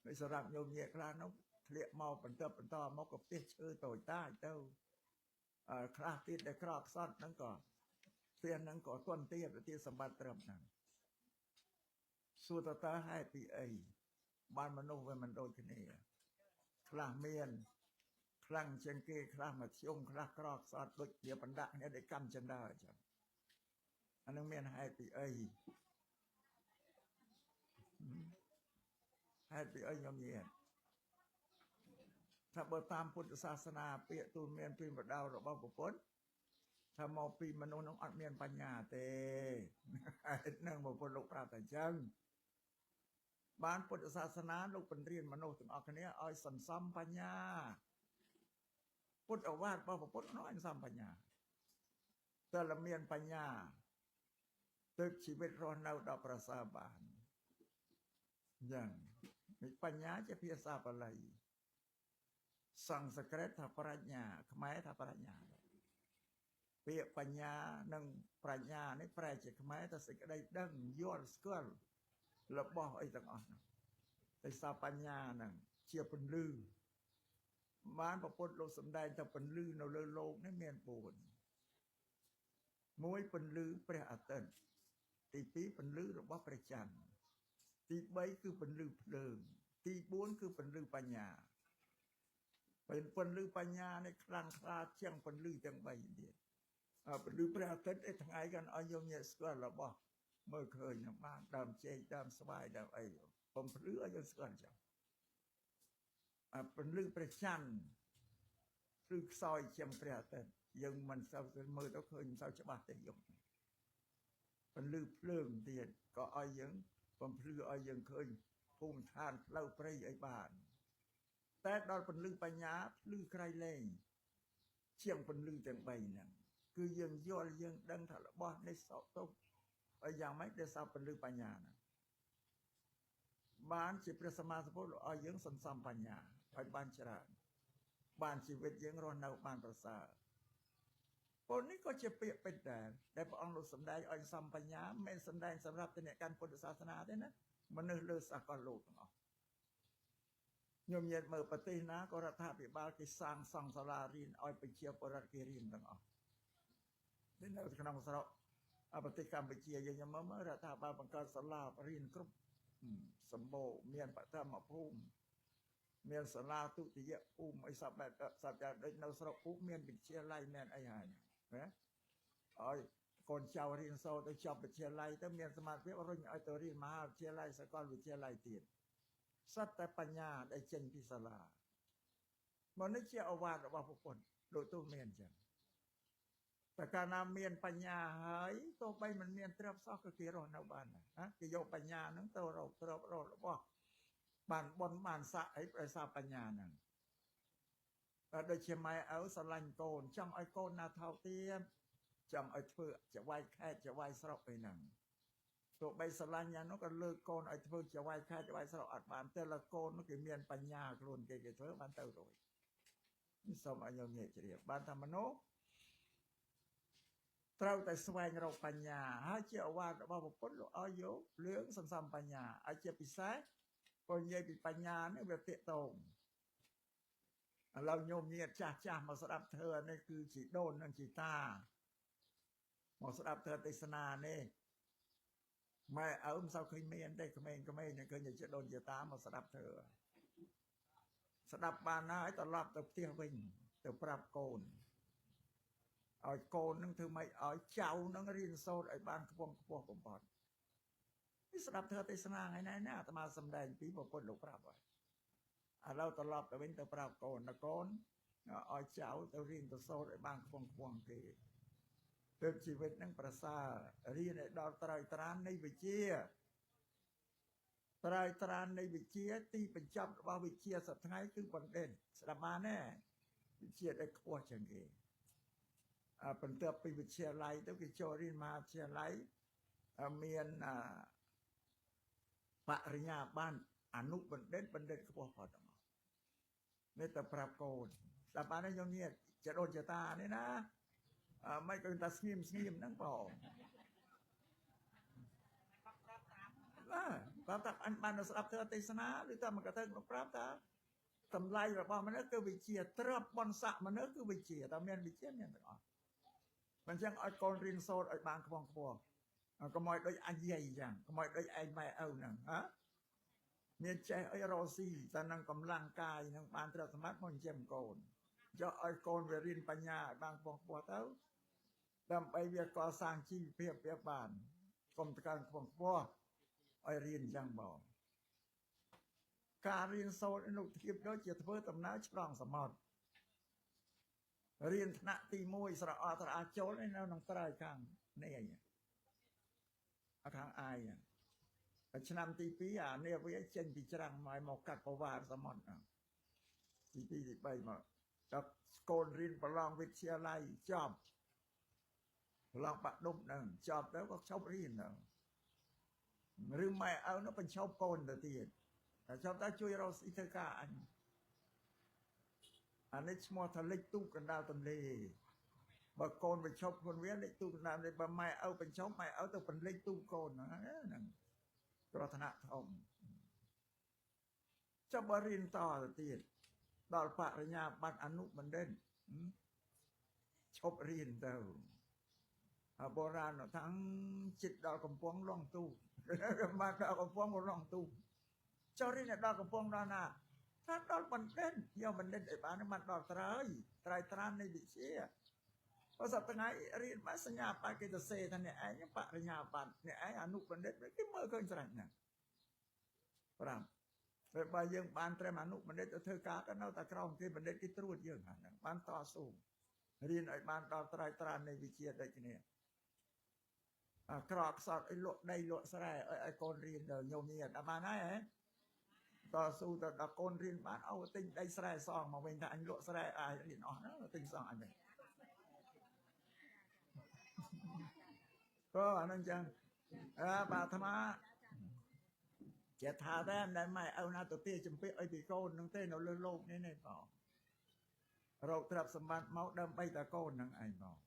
ហើយសម្រាប់ញោមញាតិខ្លះនោះធ្លាក់មកបន្តបន្តមកក៏ផ្ទះឈើតូចតាចទៅខ្លះទៀតដែលក្រខ្សត់ហ្នឹងក៏ផ្ទះហ្នឹងក៏ទន់ទៀតទៀតសម្បត្តិត្រឹមហ្នឹងសួរតើហេតុពីអីបានមនុស្សវាមិនដូចគ្នាខ្លះមានខ្លាំងជាងគេខ្លះមធ្យមខ្លះក្រខ្សត់ដូចជាបណ្ដាក់គ្នាដូចកម្មចិន្តាអញ្ចឹងអានឹងមានហេតុពីអីហេតុពីអីញោមញាតិថាបើតាមពុទ្ធសាសនាពាក្យទូលមានពីបដៅរបស់ពុទ្ធថាមកពីមនុស្សនឹងអត់មានបញ្ញាទេហេតុនឹងពុទ្ធលោកប្រាប់តែអញ្ចឹងបានពុទ្ធសាសនាលោកបង្រៀនមនុស្សទាំងអស់គ្នាឲ្យសន្សំបញ្ញាពុទ្ធឱវាទរបស់ពុទ្ធនោះឲ្យសន្សំបញ្ញាតែលមានបញ្ញាទើបជីវិតរស់នៅដល់ប្រសើរបាន អញ្ចឹងបញ្ញាជាភាសាបាលីសំស្ក្រឹតថាប្រាជ្ញាខ្មែរថាប្រាជ្ញាពាក្យបញ្ញានិងប្រាជ្ញានេះប្រែជាខ្មែរថាសេចក្តីដឹងយល់ស្គាល់របស់អីទាំងអស់ហ្នឹងតែសាបញ្ញាហ្នឹងជាពន្លឺបានប្រពុតលោកសំដែងថាពន្លឺនៅលើលោកនេះមាន4មួយពន្លឺព្រះអាទិត្យទី2ពន្លឺរបស់ព្រះច័ន្ទទី3គឺពន្លឺភ្លើងទី4គឺពន្លឺបញ្ញាពេលពន្លឺបញ្ញានេះខ្លាំងក្លាជាងពន្លឺទាំង3ទៀតពន្លឺព្រះអាទិត្យឯថ្ងៃកាន់ឲ្យយើងញាក់ស្គាល់របស់មើលឃើញនឹងបានដើមចេកដើមស្វាយដើមអីបំភ្លឺឲ្យយើងស្គាល់ចឹងពន្លឺព្រះច័ន្ទឬខ្សោយជាងព្រះអាទិត្យយើងមិនសូវមើលទៅឃើញមិនសូវច្បាស់ទេយើងពន្លឺភ្លើងទៀតក៏ឲ្យយើងបំភ្លឺឲ្យយើងឃើញភូមិឋានផ្លូវព្រៃអីបានតែដល់ពន្លឺបញ្ញាភ្លឺក្រៃលែងជាងពន្លឺទាំង3ហ្នឹងគឺយើងយល់យើងដឹងថារបស់នេះសោកទុកឲ្យយ៉ាងម៉េចដោយសារពន្លឺបញ្ញាហ្នឹងបានជាព្រះសម្មាសម្ពុទ្ធឲ្យយើងសន្សំបញ្ញាឲ្យបានច្រើនបានជីវិតយើងរស់នៅបានប្រសើរពលនេះក៏ជាពាក្យពេចន៍ដែរដែលព្រះអង្គលោកសម្ដែងឲ្យសំបញ្ញាមិនសម្ដែងសម្រាប់អ្នកកាន់ពុទ្ធសាសនាទេណាមនុស្សលើសកលលោកទាំងអស់ខ្ញុំញាតិមើលប្រទេសណាក៏រដ្ឋាភិបាលគេសាងសង់សាលារៀនឲ្យប្រជាពលរដ្ឋគេរៀនទាំងអស់នៅក្នុងស្រុកប្រទេសកម្ពុជាយើងខ្ញុំមើលរដ្ឋាភិបាលបង្កើតសាលារៀនគ្រប់សម្បូរមានបឋមភូមិមានសាលាទុតិយភូមិអីសពបែបសពយ៉ាងដូចនៅស្រុកភូមិមានវិទ្យាល័យមានអីហើយណាឲ្យកូនចៅរៀនសូត្រទៅចប់វិទ្យាល័យទៅមានសមត្ថភាពរុញឲ្យទៅរៀនមហាវិទ្យាល័យសាកលវិទ្យាល័យទៀតសុទ្ធតែបញ្ញាដែលចេញពីសាលាមកនេះជាឱវាទរបស់ពុទ្ធលោកទូមានអញ្ចឹងតែកាលណាមានបញ្ញាហើយទោះបីមិនមានទ្រព្យសោះក៏គេរស់នៅបានដែរណាគេយកបញ្ញាហ្នឹងទៅរកទ្រព្យរករបស់បានបុណ្យបានស័ក្តិអីដោយសារបញ្ញាហ្នឹងតែដូចជាម៉ែឪស្រឡាញ់កូនចង់ឲ្យកូនណាថោកទាបចង់ឲ្យធ្វើចវាយខេតចវាយស្រុកអីហ្នឹងទោះបីស្រឡាញ់យ៉ាងនោះក៏លើកកូនឲ្យធ្វើចវាយខេតចវាយស្រុកអត់បានតែលកូននោះគេមានបញ្ញាខ្លួនគេគេធ្វើបានទៅរួចនេះសូមឲ្យញោមញាតិជ្រាបបានថាមនុស្សត្រូវតែស្វែងរកបញ្ញាហើយជាឱវាទរបស់ពុទ្ធលោកឲ្យយករឿងសន្សំបញ្ញាឲ្យជាពិសេសព្រោះនិយាយពីបញ្ញានេះវាទាក់ទងឥឡូវញោមញាតិចាស់ចាស់មកស្ដាប់ធម៌នេះគឺជាដូននិងជាតាមកស្ដាប់ធម៌ទេសនានេះម៉ែឪមិនសូវឃើញមានទេក្មេងៗឃើញជាដូនជាតាមកស្ដាប់ធម៌ស្ដាប់បានហើយត្រឡប់ទៅផ្ទះវិញទៅប្រាប់កូនឲ្យកូននឹងធ្វើម៉េចឲ្យចៅនឹងរៀនសូត្រឲ្យបានខ្ពង់ខ្ពស់បំផុតនេះស្ដាប់ធម៌ទេសនាថ្ងៃនេះណាអាត្មាសម្ដែងពីពុទ្ធលោកប្រាប់ហើយឥឡូវត្រឡប់ទៅវិញទៅប្រាប់កូនណាកូនឲ្យចៅទៅរៀនទៅសូត្រឲ្យបានខ្ពង់ខ្ពស់គេទើបជីវិតនឹងប្រសើររៀនឲ្យដល់ត្រើយត្រាននៃវិជ្ជាត្រើយត្រាននៃវិជ្ជាទីបញ្ចប់របស់វិជ្ជាសប្តាហ៍គឺបណ្ឌិតស្ដាប់បានទេវិជ្ជាដែលខ្ពស់ជាងគេបន្ទាប់ពីវិទ្យាល័យទៅគេចូលរៀនមហាវិទ្យាល័យមានបរិញ្ញាបត្រអនុបណ្ឌិតបណ្ឌិតខ្ពស់ផុតទាំងអស់នេះទៅប្រាប់កូនស្ដាប់បានទេញោមញាតិជាដូនជាតានេះណាមិនក៏តែស្ងៀមស្ងៀមហ្នឹងបងបាទប្រាប់ថាអញបានស្ដាប់ធម៌ទេសនាឬតែមកកថាប្រាប់ថាតម្លៃរបស់មនុស្សគឺវិជ្ជាទ្រព្យបុណ្យស័ក្តិមនុស្សគឺវិជ្ជាតែមានវិជ្ជាមានទាំងអស់មិនចឹងឲ្យកូនរៀនសូត្រឲ្យបានខ្ពង់ខ្ពស់កុំឲ្យដូចអញយាយចឹងកុំឲ្យដូចឯងម៉ែឪហ្នឹងហ៎មានចេះអីរកស៊ីតែនឹងកម្លាំងកាយនឹងបានទ្រព្យសម្បត្តិមកចិញ្ចឹមកូនយកឲ្យកូនវារៀនបញ្ញាឲ្យបានខ្ពង់ខ្ពស់ទៅដើម្បីវាកសាងជីវភាពវាបានកុំតកើខ្ពង់ខ្ពស់ឲ្យរៀនចឹងបងការរៀនសូត្រនោះធៀបដូចជាធ្វើដំណើរឆ្លងសមុទ្ររៀនថ្នាក់ទី1ស្រអត្រអាចូលនៅក្នុងត្រើយខាងនេះឯងខាងអាយឆ្នាំទី2អានេះវាចេញពីច្រាំងមកកាត់ប្រវាសមុទ្រទី2ទី3មកដល់កូនរៀនប្រឡងវិទ្យាល័យចប់ប្រឡងបាក់ឌុបហ្នឹងចប់ទៅក៏ឈប់រៀនទៅ ឬម៉ែឪនោះបញ្ឈប់កូនទៅទៀតតែឈប់ទៅជួយរកស៊ីធ្វើការអញអានេះឈ្មោះថាលិចទូកកណ្ដាលទន្លេបើកូនបញ្ឈប់ខ្លួនវាលិចទូកកណ្ដាលទន្លេបើម៉ែឪបញ្ឈប់ម៉ែឪទៅបន្លិចទូកកូនហ្នឹងគ្រោះថ្នាក់ធំចុះបើរៀនតទៅទៀតដល់បរិញ្ញាបត្រអនុបណ្ឌិតឈប់រៀនទៅបុរាណថាចិត្តដល់កំពង់លងទូបានដល់កំពង់លងទូចុះរៀនដល់កំពង់ដល់ណាថាដល់បណ្ឌិតយកបណ្ឌិតឲ្យបានបានដល់ត្រើយត្រើយត្រាននៃវិជ្ជាបើសប្តាហ៍ថ្ងៃរៀនមកសញ្ញាបត្រគេទៅសេថាអ្នកឯងបរិញ្ញាបត្រអ្នកឯងអនុបណ្ឌិតគេមើលឃើញស្រេចណាស់ប្រាប់ពេលបើយើងបានត្រឹមអនុបណ្ឌិតទៅធ្វើការក៏នៅតែក្រោមគេបណ្ឌិតគេត្រួតយើងហ្នឹងបានតស៊ូរៀនឲ្យបានដល់ត្រើយត្រាននៃវិជ្ជាដូចគ្នាអាក្រក់ខ្សត់ឲ្យលក់ដីលក់ស្រែឲ្យកូនរៀនដល់ញោមញាតដល់បានហើយហ៎តស៊ូទៅដល់កូនរៀនបានអូទិញដីស្រែសងមកវិញថាអញលក់ស្រែអាចរៀនអស់ណាទិញសងអញវិញក៏អាហ្នឹងចឹងអើបាទអាត្មាជាថាតែមិនម៉ែឪណាទៅទាចម្ពាក់អីពីកូនហ្នឹងទេនៅលើលោកនេះនេះបងរកទ្រព្យសម្បត្តិមកដើម្បីតែកូនហ្នឹងឯងបង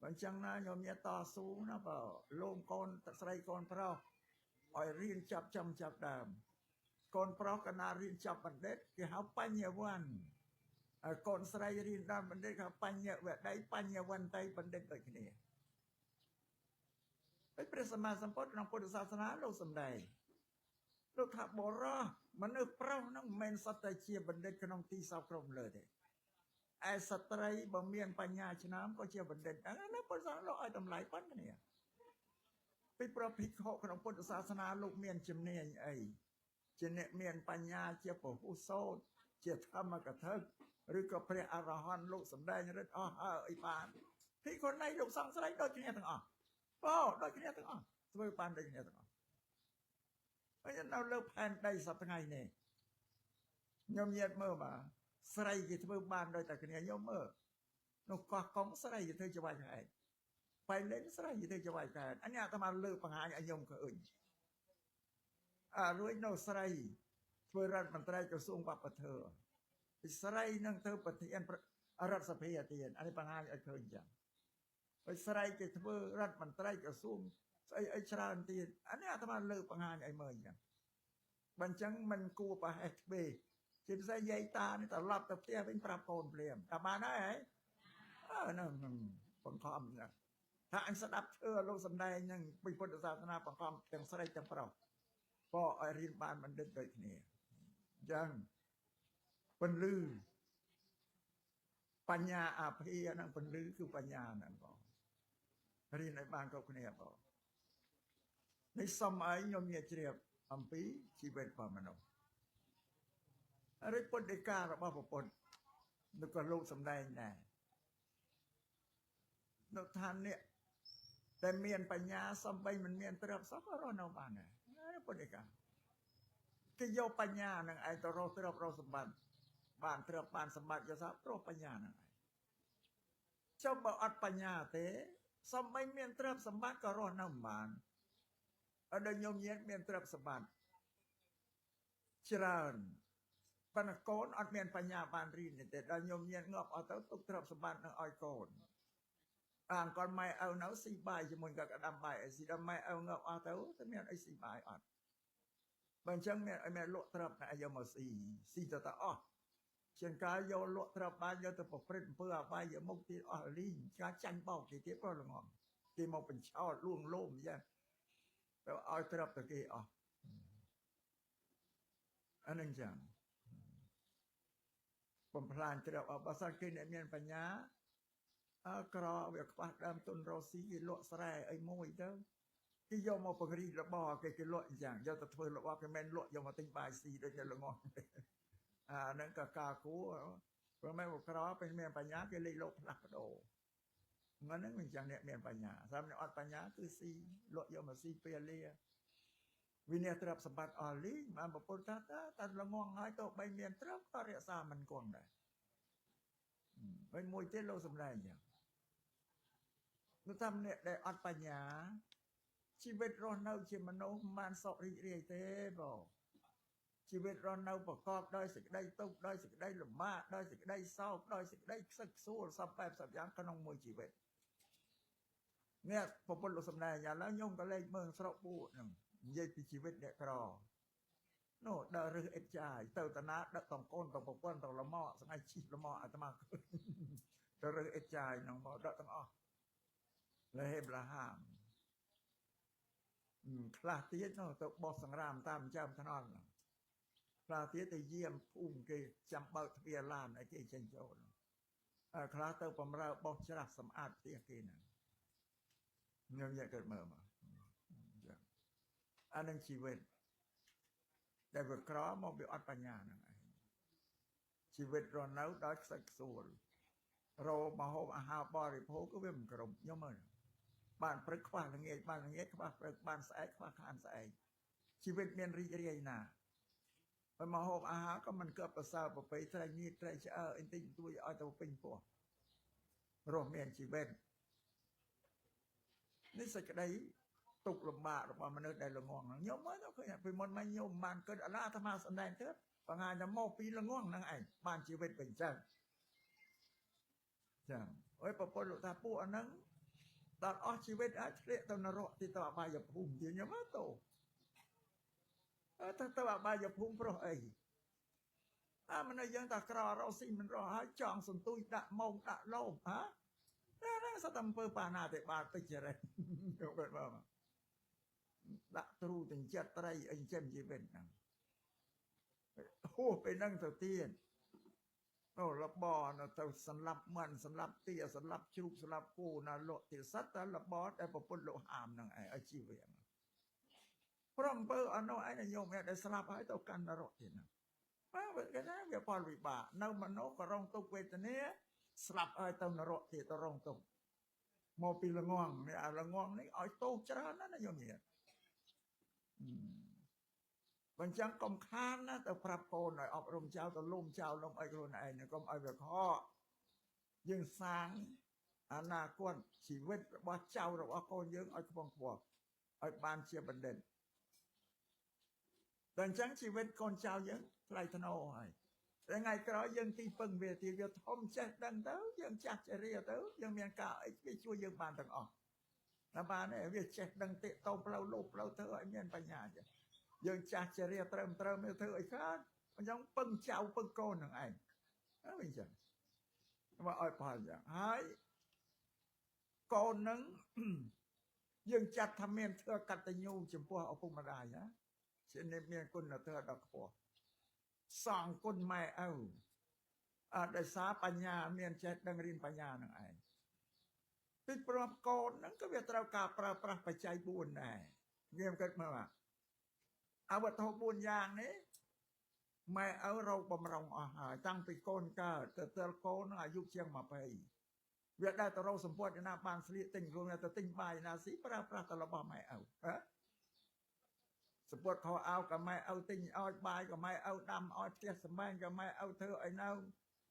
បើអញ្ចឹងណាញោមញាតស៊ូណាបើលោមកូនស្រីកូនប្រុសឲ្យរៀនចាប់ចំចាប់ដើមកូនប្រុសកណារៀនចាប់បណ្ឌិតគេហៅបញ្ញវន្តកូនស្រីរៀនដល់បណ្ឌិតគេហៅបញ្ញវតីបញ្ញវន្តៃបណ្ឌិតដូចគ្នាហើយព្រះសម្មាសម្ពុទ្ធក្នុងពុទ្ធសាសនាលោកសម្ដែងលោកថាបុរសមនុស្សប្រុសហ្នឹងមិនមែនសុទ្ធតែជាបណ្ឌិតក្នុងទីសពគ្រប់លើទេឯស្ត្រីបើមានបញ្ញាឆ្នើមក៏ជាបណ្ឌិតដែរណាពុទ្ធសាសនាលោកឲ្យតម្លៃប៉ុណ្ណេះពីព្រោះភិក្ខុក្នុងពុទ្ធសាសនាលោកមានជំនាញអីជាអ្នកមានបញ្ញាជាពហុសោតជាធម្មកថាឬក៏ព្រះអរហន្តលោកសម្ដែងរិទ្ធអស់ហើយអីបានភិក្ខុនៃលោកសង្ឃស្រីដូចគ្នាទាំងអស់បងដូចគ្នាទាំងអស់ធ្វើបានដូចគ្នាទាំងអស់ហើយនៅលើផែនដីសប្តាហ៍ថ្ងៃនេះខ្ញុំញាតមើលបាទស្រីគេធ្វើបានដូចតែគ្នាខ្ញុំមើលនោះកោះកុងស្រីគេធ្វើច្បាយខែបៃលេនស្រីគេធ្វើច្បាយខែអញអាត្មាលើកបង្ហាញឲ្យខ្ញុំឃើញអារួចនៅស្រីធ្វើរដ្ឋមន្ត្រីក្រសួងវប្បធម៌ស្រីនឹងធ្វើប្រធានរដ្ឋសភាទៀតអានេះបង្ហាញឲ្យឃើញចឹងហើយស្រីគេធ្វើរដ្ឋមន្ត្រីក្រសួងស្អីអីច្រើនទៀតអានេះអាត្មាលើកបង្ហាញឲ្យមើលចឹងបើអញ្ចឹងមិនគួរប្រហែសទ្វេជាពិសេសយាយតានេះត្រឡប់ទៅផ្ទះវិញប្រាប់កូនភ្លាមតែបានហើយហ៎អើហ្នឹងបង្ខំណាថាអញស្ដាប់ធ្វើលោកសំដែងហ្នឹងពីពុទ្ធសាសនាបង្ខំទាំងស្រីទាំងប្រុសក៏ឲ្យរៀនបានបណ្ឌិតដូចគ្នាអញ្ចឹងពន្លឺបញ្ញាអាភិហ្នឹងពន្លឺគឺបញ្ញាហ្នឹងបងរៀនឲ្យបានគ្រប់គ្នាបងនេះសុំឲ្យខ្ញុំញាជ្រាបអំពីជីវិតរបស់មនុស្សរិទ្ធពុទ្ធដីការបស់ព្រះពុទ្ធនោះក៏លោកសំដែងដែរនៅឋាននេះតែមានបញ្ញាសំបីមិនមានទ្រព្យសោះក៏រស់នៅបានដែរពុទ្ធដីកាគេយកបញ្ញានឹងឯងទៅរកទ្រព្យរកសម្បត្តិបានទ្រព្យបានសម្បត្តិយកសោះព្រោះបញ្ញានឹងឯងចុះបើអត់បញ្ញាទេសំបីមានទ្រព្យសម្បត្តិក៏រស់នៅមិនបានអត់ដូចញោមញាតមានទ្រព្យសម្បត្តិច្រើនប៉ុន្តែកូនអត់មានបញ្ញាបានរៀនទេដល់ញោមញាតងាប់អត់ទៅទុកទ្រព្យសម្បត្តិនឹងឲ្យកូនអាងគាត់ម៉ែឪនៅស៊ីបាយជាមួយក៏ដាំបាយអីស៊ីដល់ម៉ែឪងាប់អស់ទៅទៅមានអីស៊ីបាយអត់បើអញ្ចឹងមានឲ្យមានលក់ទ្រព្យណាយកមកស៊ីស៊ីទៅតែអស់ជាងការយកលក់ទ្រព្យបានយកទៅប្រព្រឹត្តអំពើអបាយមុខទៀតអស់លីងការចាញ់បោកគេទៀតក៏ល្ងងគេមកបញ្ឆោតលួងលោមអញ្ចឹងទៅឲ្យទ្រព្យទៅគេអស់អានឹងចឹងបំផ្លាញទ្រព្យអស់បើសិនគេអ្នកមានបញ្ញាអើក្រវាខ្វះដើមទុនរកស៊ីគេលក់ស្រែអីមួយទៅគេយកមកបង្រីរបស់គេគេលក់អញ្ចឹងយកទៅធ្វើរបស់គេមិនលក់យកមកទិញបាយស៊ីដូចអ្នកល្ងងអាហ្នឹងក៏ការគួរព្រោះមែនក្រពេលមានបញ្ញាគេលេចលោកផ្លាស់ប្ដូរហ្នឹងអញ្ចឹងអ្នកមានបញ្ញាសម្រាប់អ្នកអត់បញ្ញាគឺស៊ីលក់យកមកស៊ីពេលលាវិន័យទ្រព្យសម្បត្តិអស់លីងបានប្រពន្ធថាតែល្ងងហើយទៅបីមានទ្រព្យក៏រក្សាមិនគង់ដែរហើយមួយទៀតលោកសម្ដែងអញ្ចឹងនោះតាមអ្នកដែលអត់បញ្ញា ជីវិតរស់នៅជាមនុស្សមិនបានសុខរីករាយទេបងជីវិតរស់នៅប្រកបដោយសេចក្តីទុក្ខដោយសេចក្តីលំបាកដោយសេចក្តីសោកដោយសេចក្តីខ្សឹកខ្សួលសពបែបសពយ៉ាងក្នុងមួយជីវិតនេះប្រពន្ធលោកសំដែងឥឡូវខ្ញុំក៏លេចមើលស្រុកពួកហ្នឹងនិយាយពីជីវិតអ្នកក្រនោះដើររើសអិតចាយទៅតាណាដឹកតងកូនតងប្រពន្ធតងលម៉ស្ងៃជីលម៉អាត្មាទៅរើសអិតចាយហ្នឹងមកដឹកទាំងអស់លហេបលហាមខ្លះទៀតនោះទៅបោះសង្រាមតាមចាំថ្នល់ខ្លះទៀតទៅយាមភូមិគេចាំបើកទ្វារឡានឲ្យគេចេញចូលខ្លះទៅបំរើបោះច្រាស់សម្អាតផ្ទះគេហ្នឹងខ្ញុំយកកើតមើលមកអានឹងជីវិតដែលវាក្រមកវាអត់បញ្ញាហ្នឹងឯងជីវិតរស់នៅដោយខ្សឹកខ្សួលរមហូបអាហារបរិភោគក៏វាមិនគ្រប់ខ្ញុំមើលបានព្រឹកខ្វះល្ងាចបានល្ងាចខ្វះព្រឹកបានស្អែកខ្វះខានស្អែកជីវិតមានរីករាយណាហើយមកហូបអាហារក៏មិនកើប្រសើរប្រពៃត្រីញៀតត្រីឆ្អើអីតិចតួចឲ្យទៅពេញពោះរស់មានជីវិតនេះសេចក្តីទុកលំបាករបស់មនុស្សដែលល្ងងខ្ញុំមើលទៅឃើញពីមុនមកខ្ញុំបានគិតអាឡាអាត្មាសម្ដែងទៅបង្ហាញថាមកពីល្ងងហ្នឹងឯងបានជីវិតវិញចឹងចឹងអើយប្រពន្ធលោកថាពួកអាហ្នឹងដល់អស់ជីវិតអាចធ្លាក់ទៅនរកទីទៅអបាយភូមិទៀតខ្ញុំទៅទៅអបាយភូមិប្រុសអីអាមនុស្សយើងតែក្ររកស៊ីមិនរកហើយចង់សន្ទុយដាក់ម៉ោងដាក់លោមហ៎ហ្នឹងសត្វអំពើបាណាតិបាតទុច្ចរិតយកគាត់មកដាក់ទ្រូទាំងចិត្តត្រីអីចិញ្ចឹមជីវិតហ្នឹងហួសពេលហ្នឹងទៅទៀតអូរបនៅទៅសម្លាប់មាន់សម្លាប់ទាសម្លាប់ជ្រូកសម្លាប់គោណាលក់ទៀតសត្វតែរបដែលប្រពន្ធលោកហាមហ្នឹងឯងឲ្យជីវិតព្រមពើអនុឯងញោមអ្នកដែលស្លាប់ហើយទៅកាន់នរកទៀតហ្នឹងបាទគេថាវាផលវិបាកនៅមនុស្សក៏រងទុក្ខវេទនាស្លាប់ហើយទៅនរកទៀតទៅរងទុក្ខមកពីល្ងងនេះអាល្ងងនេះឲ្យទោសច្រើនណាស់ណាញោមញាតបើចឹងកុំខានណាទៅប្រាប់កូនឲ្យអប់រំចៅទៅលុំចៅលុំឲ្យខ្លួនឯងកុំឲ្យវាខកយើងសាងអនាគតជីវិតរបស់ចៅរបស់កូនយើងឲ្យខ្ពង់ខ្ពស់ឲ្យបានជាបណ្ឌិតតែអញ្ចឹងជីវិតកូនចៅយើងថ្លៃថ្នូរហើយតែថ្ងៃក្រោយយើងទីពឹងវាទៀតវាធំចេះដឹងទៅយើងចាស់ចរិយាទៅយើងមានការអីវាជួយយើងបានទាំងអស់តែបានទេវាចេះដឹងតិតោផ្លូវលោកផ្លូវធ្វើឲ្យមានបញ្ញាចឹងយើងចាស់ចរិយាត្រឹមត្រូវមានធ្វើឲ្យខាតអញ្ចឹងពឹងចៅពឹងកូននឹងឯងហើយអញ្ចឹងមកឲ្យផលយ៉ាងហើយកូននឹងយើងចាត់ថាមានធ្វើកតញ្ញូចំពោះឪពុកម្ដាយណាជាមានគុណធម៌ដ៏ខ្ពស់សងគុណម៉ែឪអត់ដោយសារបញ្ញាមានចេះដឹងរៀនបញ្ញានឹងឯងពីព្រោះកូនហ្នឹងក៏វាត្រូវការប្រើប្រាស់បច្ច័យ4ដែរយើងគិតមើលអវត្ថុ4យ៉ាងនេះម៉ែឪរកបំរុងអស់ហើយតាំងពីកូនកើតទៅទល់កូនអាយុជាង20វាដែលទៅរកសម្ពត់ណាបានស្លៀកទិញខ្លួនទៅទិញបាយណាស៊ីប្រើប្រាស់តែរបស់ម៉ែឪហ៎សម្ពត់ខោអាវក៏ម៉ែឪទិញឲ្យបាយក៏ម៉ែឪដាំឲ្យផ្ទះសម្បែងក៏ម៉ែឪធ្វើឲ្យនៅ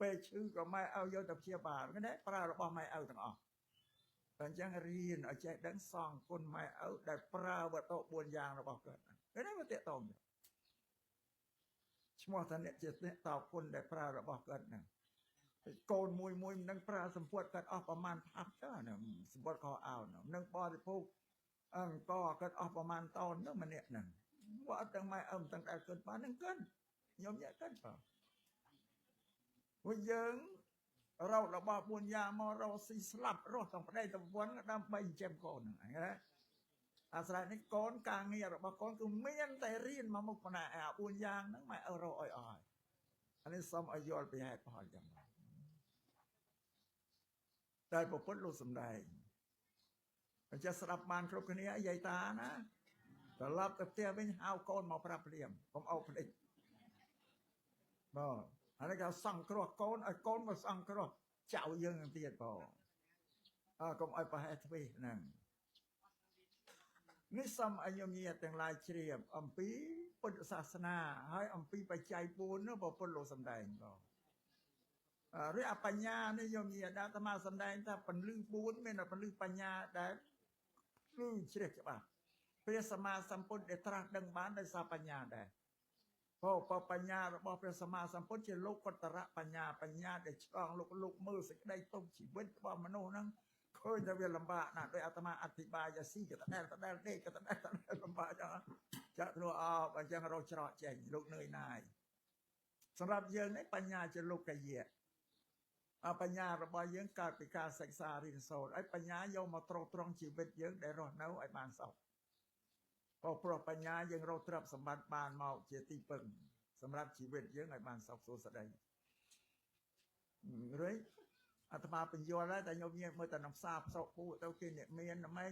ពេលឈឺក៏ម៉ែឪយកទៅព្យាបាលគេប្រើរបស់ម៉ែឪទាំងអស់តែអញ្ចឹងរៀនឲ្យចេះដឹងសងគុណម៉ែឪដែលប្រើវត្ថុ4យ៉ាងរបស់គាត់គេនេះវាតាក់ទងឈ្មោះថាអ្នកជាអ្នកតបគុណដែលប្រើរបស់គាត់ហ្នឹងកូនមួយមួយមិនដឹងប្រើសម្ពត់គាត់អស់ប្រមាណផាប់ទៅហ្នឹងសម្ពត់ខោអាវហ្នឹងនឹងបរិភោគអង្គគាត់អស់ប្រមាណតនហ្នឹងម្នាក់ហ្នឹងว่าអត់ទាំងម៉ែឪមិនទាំងដែលគិតបានហ្នឹងគិតខ្ញុំយកគិតបងវិញយើងរករបស់4យ៉ាងមករកស៊ីស្លាប់រស់ទាំងប្តីទាំងប្រពន្ធដើម្បីចិញ្ចឹមកូនហ្នឹងឯងណាអាស្រ័យនេះកូនការងាររបស់កូនគឺមានតែរៀនមកមុខផ្នែកអា4យ៉ាងហ្នឹងម៉ែឪរកឲ្យអស់ហើយអានេះសូមឲ្យយល់ពីហេតុផលចឹងតែប្រពន្ធលោកសំដែងអញ្ចឹងស្ដាប់បានគ្រប់គ្នាយាយតាណាត្រឡប់ទៅផ្ទះវិញហៅកូនមកប្រាប់ភ្លាមកុំអោបភ្លេចបងអានេះគេសង្គ្រោះកូនឲ្យកូនមកសង្គ្រោះចៅយើងទៀតបងអើកុំឲ្យប្រហែសទ្វេហ្នឹងនេះសូមឲ្យញោមញាតិទាំងឡាយជ្រាបអំពីពុទ្ធសាសនាហើយអំពីបច្ច័យ4នោះពុទ្ធលោកសំដែងបងឬអបញ្ញានេះញោមញាតិអាត្មាសំដែងថាពន្លឺ4មានតែពន្លឺបញ្ញាដែលភ្លឺជ្រះច្បាស់ ព្រះសម្មាសម្ពុទ្ធដែលត្រាស់ដឹងបានដោយសារបញ្ញាដែរ ព្រោះបញ្ញារបស់ព្រះសម្មាសម្ពុទ្ធជាលោកតរបញ្ញាបញ្ញាដែលឆ្លងលោកលោកមើលសេចក្តីទុកជីវិតរបស់មនុស្សហ្នឹងឃើញតែវាលំបាកណាស់ដោយអាត្មាអធិប្បាយស៊ីក៏ដដែលដដែលដេកក៏ដដែលដដែលលំបាកចឹងចាក់ធ្លុះអោបអញ្ចឹងរកច្រកចេញលោកនឿយណាយសម្រាប់យើងនេះបញ្ញាជាលោកយៈបញ្ញារបស់យើងកើតពីការសិក្សារៀនសូត្រហើយបញ្ញាយកមកត្រត្រង់ជីវិតយើងដែលរស់នៅឲ្យបានសុខព្រោះបញ្ញាយើងរកទ្រព្យសម្បត្តិបានមកជាទីពឹងសម្រាប់ជីវិតយើងឲ្យបានសុខសួស្តីរួចអាត្មាបញ្យល់ហើយតែញោមញាតមើលតែក្នុងផ្សារផ្សកពូទៅគេអ្នកមានមិន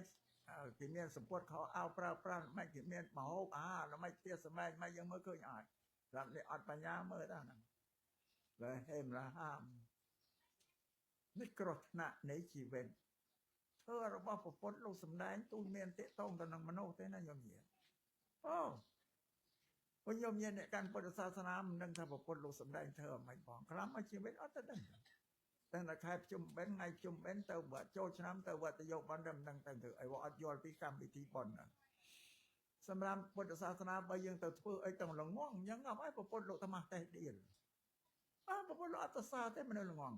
គេមានសម្ពុតខោអាវប្រើប្រាស់មិនគេមានមហូបអាហារមិនផ្ទះសម្បែងមិនយើងមើលឃើញអត់សម្រាប់អ្នកអត់បញ្ញាមើលដល់ហ្នឹងលហេមលហាមនេះគ្រោះថ្នាក់នៃជីវិតធ្វើរបស់ប្រពន្ធលោកសំដែងទូមានតេតងទៅនឹងមនុស្សទេណាញោមញាតអូព្រោះញោមញាតអ្នកកាន់ពុទ្ធសាសនាមិនដឹងថាប្រពន្ធលោកសំដែងធ្វើអ្វីផងខ្លះមកជីវិតអត់ទៅដឹងតែតែខែភ្ជុំបិណ្ឌថ្ងៃភ្ជុំបិណ្ឌទៅវត្តចូលឆ្នាំទៅវត្តយកបន់តែមិនដឹងទៅធ្វើអីអត់យល់ពីកម្មវិធីបន់ណាសម្រាប់ពុទ្ធសាសនាបើយើងទៅធ្វើអីទាំងល្ងងអញ្ចឹងអត់អីប្រពន្ធលោកអាតេះដៀលអើប្រពន្ធលោកអត់ទៅសារទេមនុស្សល្ងង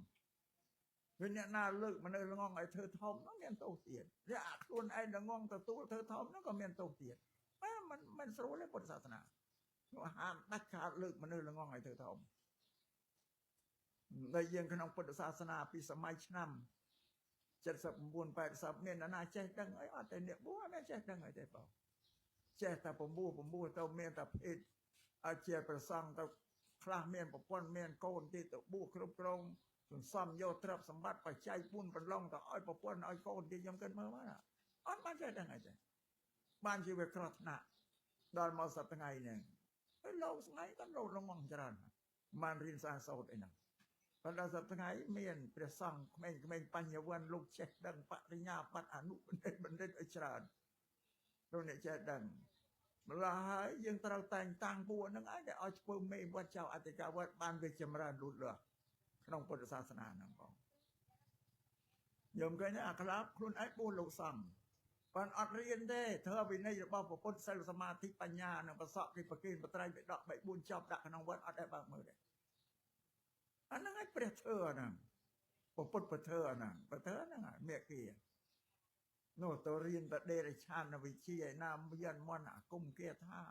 វិញអ្នកណាលើកមនុស្សល្ងងឲ្យធ្វើធំហ្នឹងមានទោសទៀតវាអាខ្លួនឯងល្ងងទទួលធ្វើធំហ្នឹងក៏មានទោសទៀតមិនមិនស្រួលទេពុទ្ធសាសនានោះហាមដាច់ខាតលើកមនុស្សល្ងងឲ្យធ្វើធំដែលយើងក្នុងពុទ្ធសាសនាពីសម័យឆ្នាំ79 80មានអ្នកណាចេះដឹងអីអត់ទេអ្នកបួសអត់មានចេះដឹងអីទេបងចេះតែពំពោះពំពោះទៅមានតែភេទឲ្យជាប្រសង់ទៅខ្លះមានប្រពន្ធមានកូនទៀតទៅបួសគ្រប់គ្រងសន្សំយកទ្រព្យសម្បត្តិបច្ច័យ4ប្រឡងទៅឲ្យប្រពន្ធឲ្យកូនទៀតខ្ញុំគិតមើលមកអត់បានចេះដឹងអីទេបានជាវាគ្រោះថ្នាក់ដល់មកសប្តាហ៍ថ្ងៃហ្នឹងហើយលោកថ្ងៃក៏លោកលងងច្រើនបានរៀនសាសូត្រអីហ្នឹងប៉ុន្តែសប្តាហ៍ថ្ងៃមានព្រះសង្ឃក្មេងៗបញ្ញវន្តលោកចេះដឹងបរិញ្ញាបត្រអនុបណ្ឌិតបណ្ឌិតឲ្យច្រើនលោកអ្នកចេះដឹងម្ល៉េះហើយយើងត្រូវតែងតាំងពួកហ្នឹងឯងដែលឲ្យធ្វើមេវត្តចៅអធិការវត្តបានវាចម្រើនលូតលាស់ក្នុងពុទ្ធសាសនាហ្នឹងបងខ្ញុំឃើញអាក្លាបខ្លួនឯងបួសលោកសង្ឃបានអត់រៀនទេធ្វើវិន័យរបស់ពុទ្ធសិលសមាធិបញ្ញានិងប្រសក់គេប្រគេនបត្រៃបិដក3 4ចប់ដាក់ក្នុងវត្តអត់ដែលបើកមើលទេអាហ្នឹងឯងព្រះធ្វើអាហ្នឹងពុទ្ធពធអាហ្នឹងពធហ្នឹងមេគានោះទៅរៀនតដេរឆានវិជ្ជាឯណាមានមន្តអាគមគាថា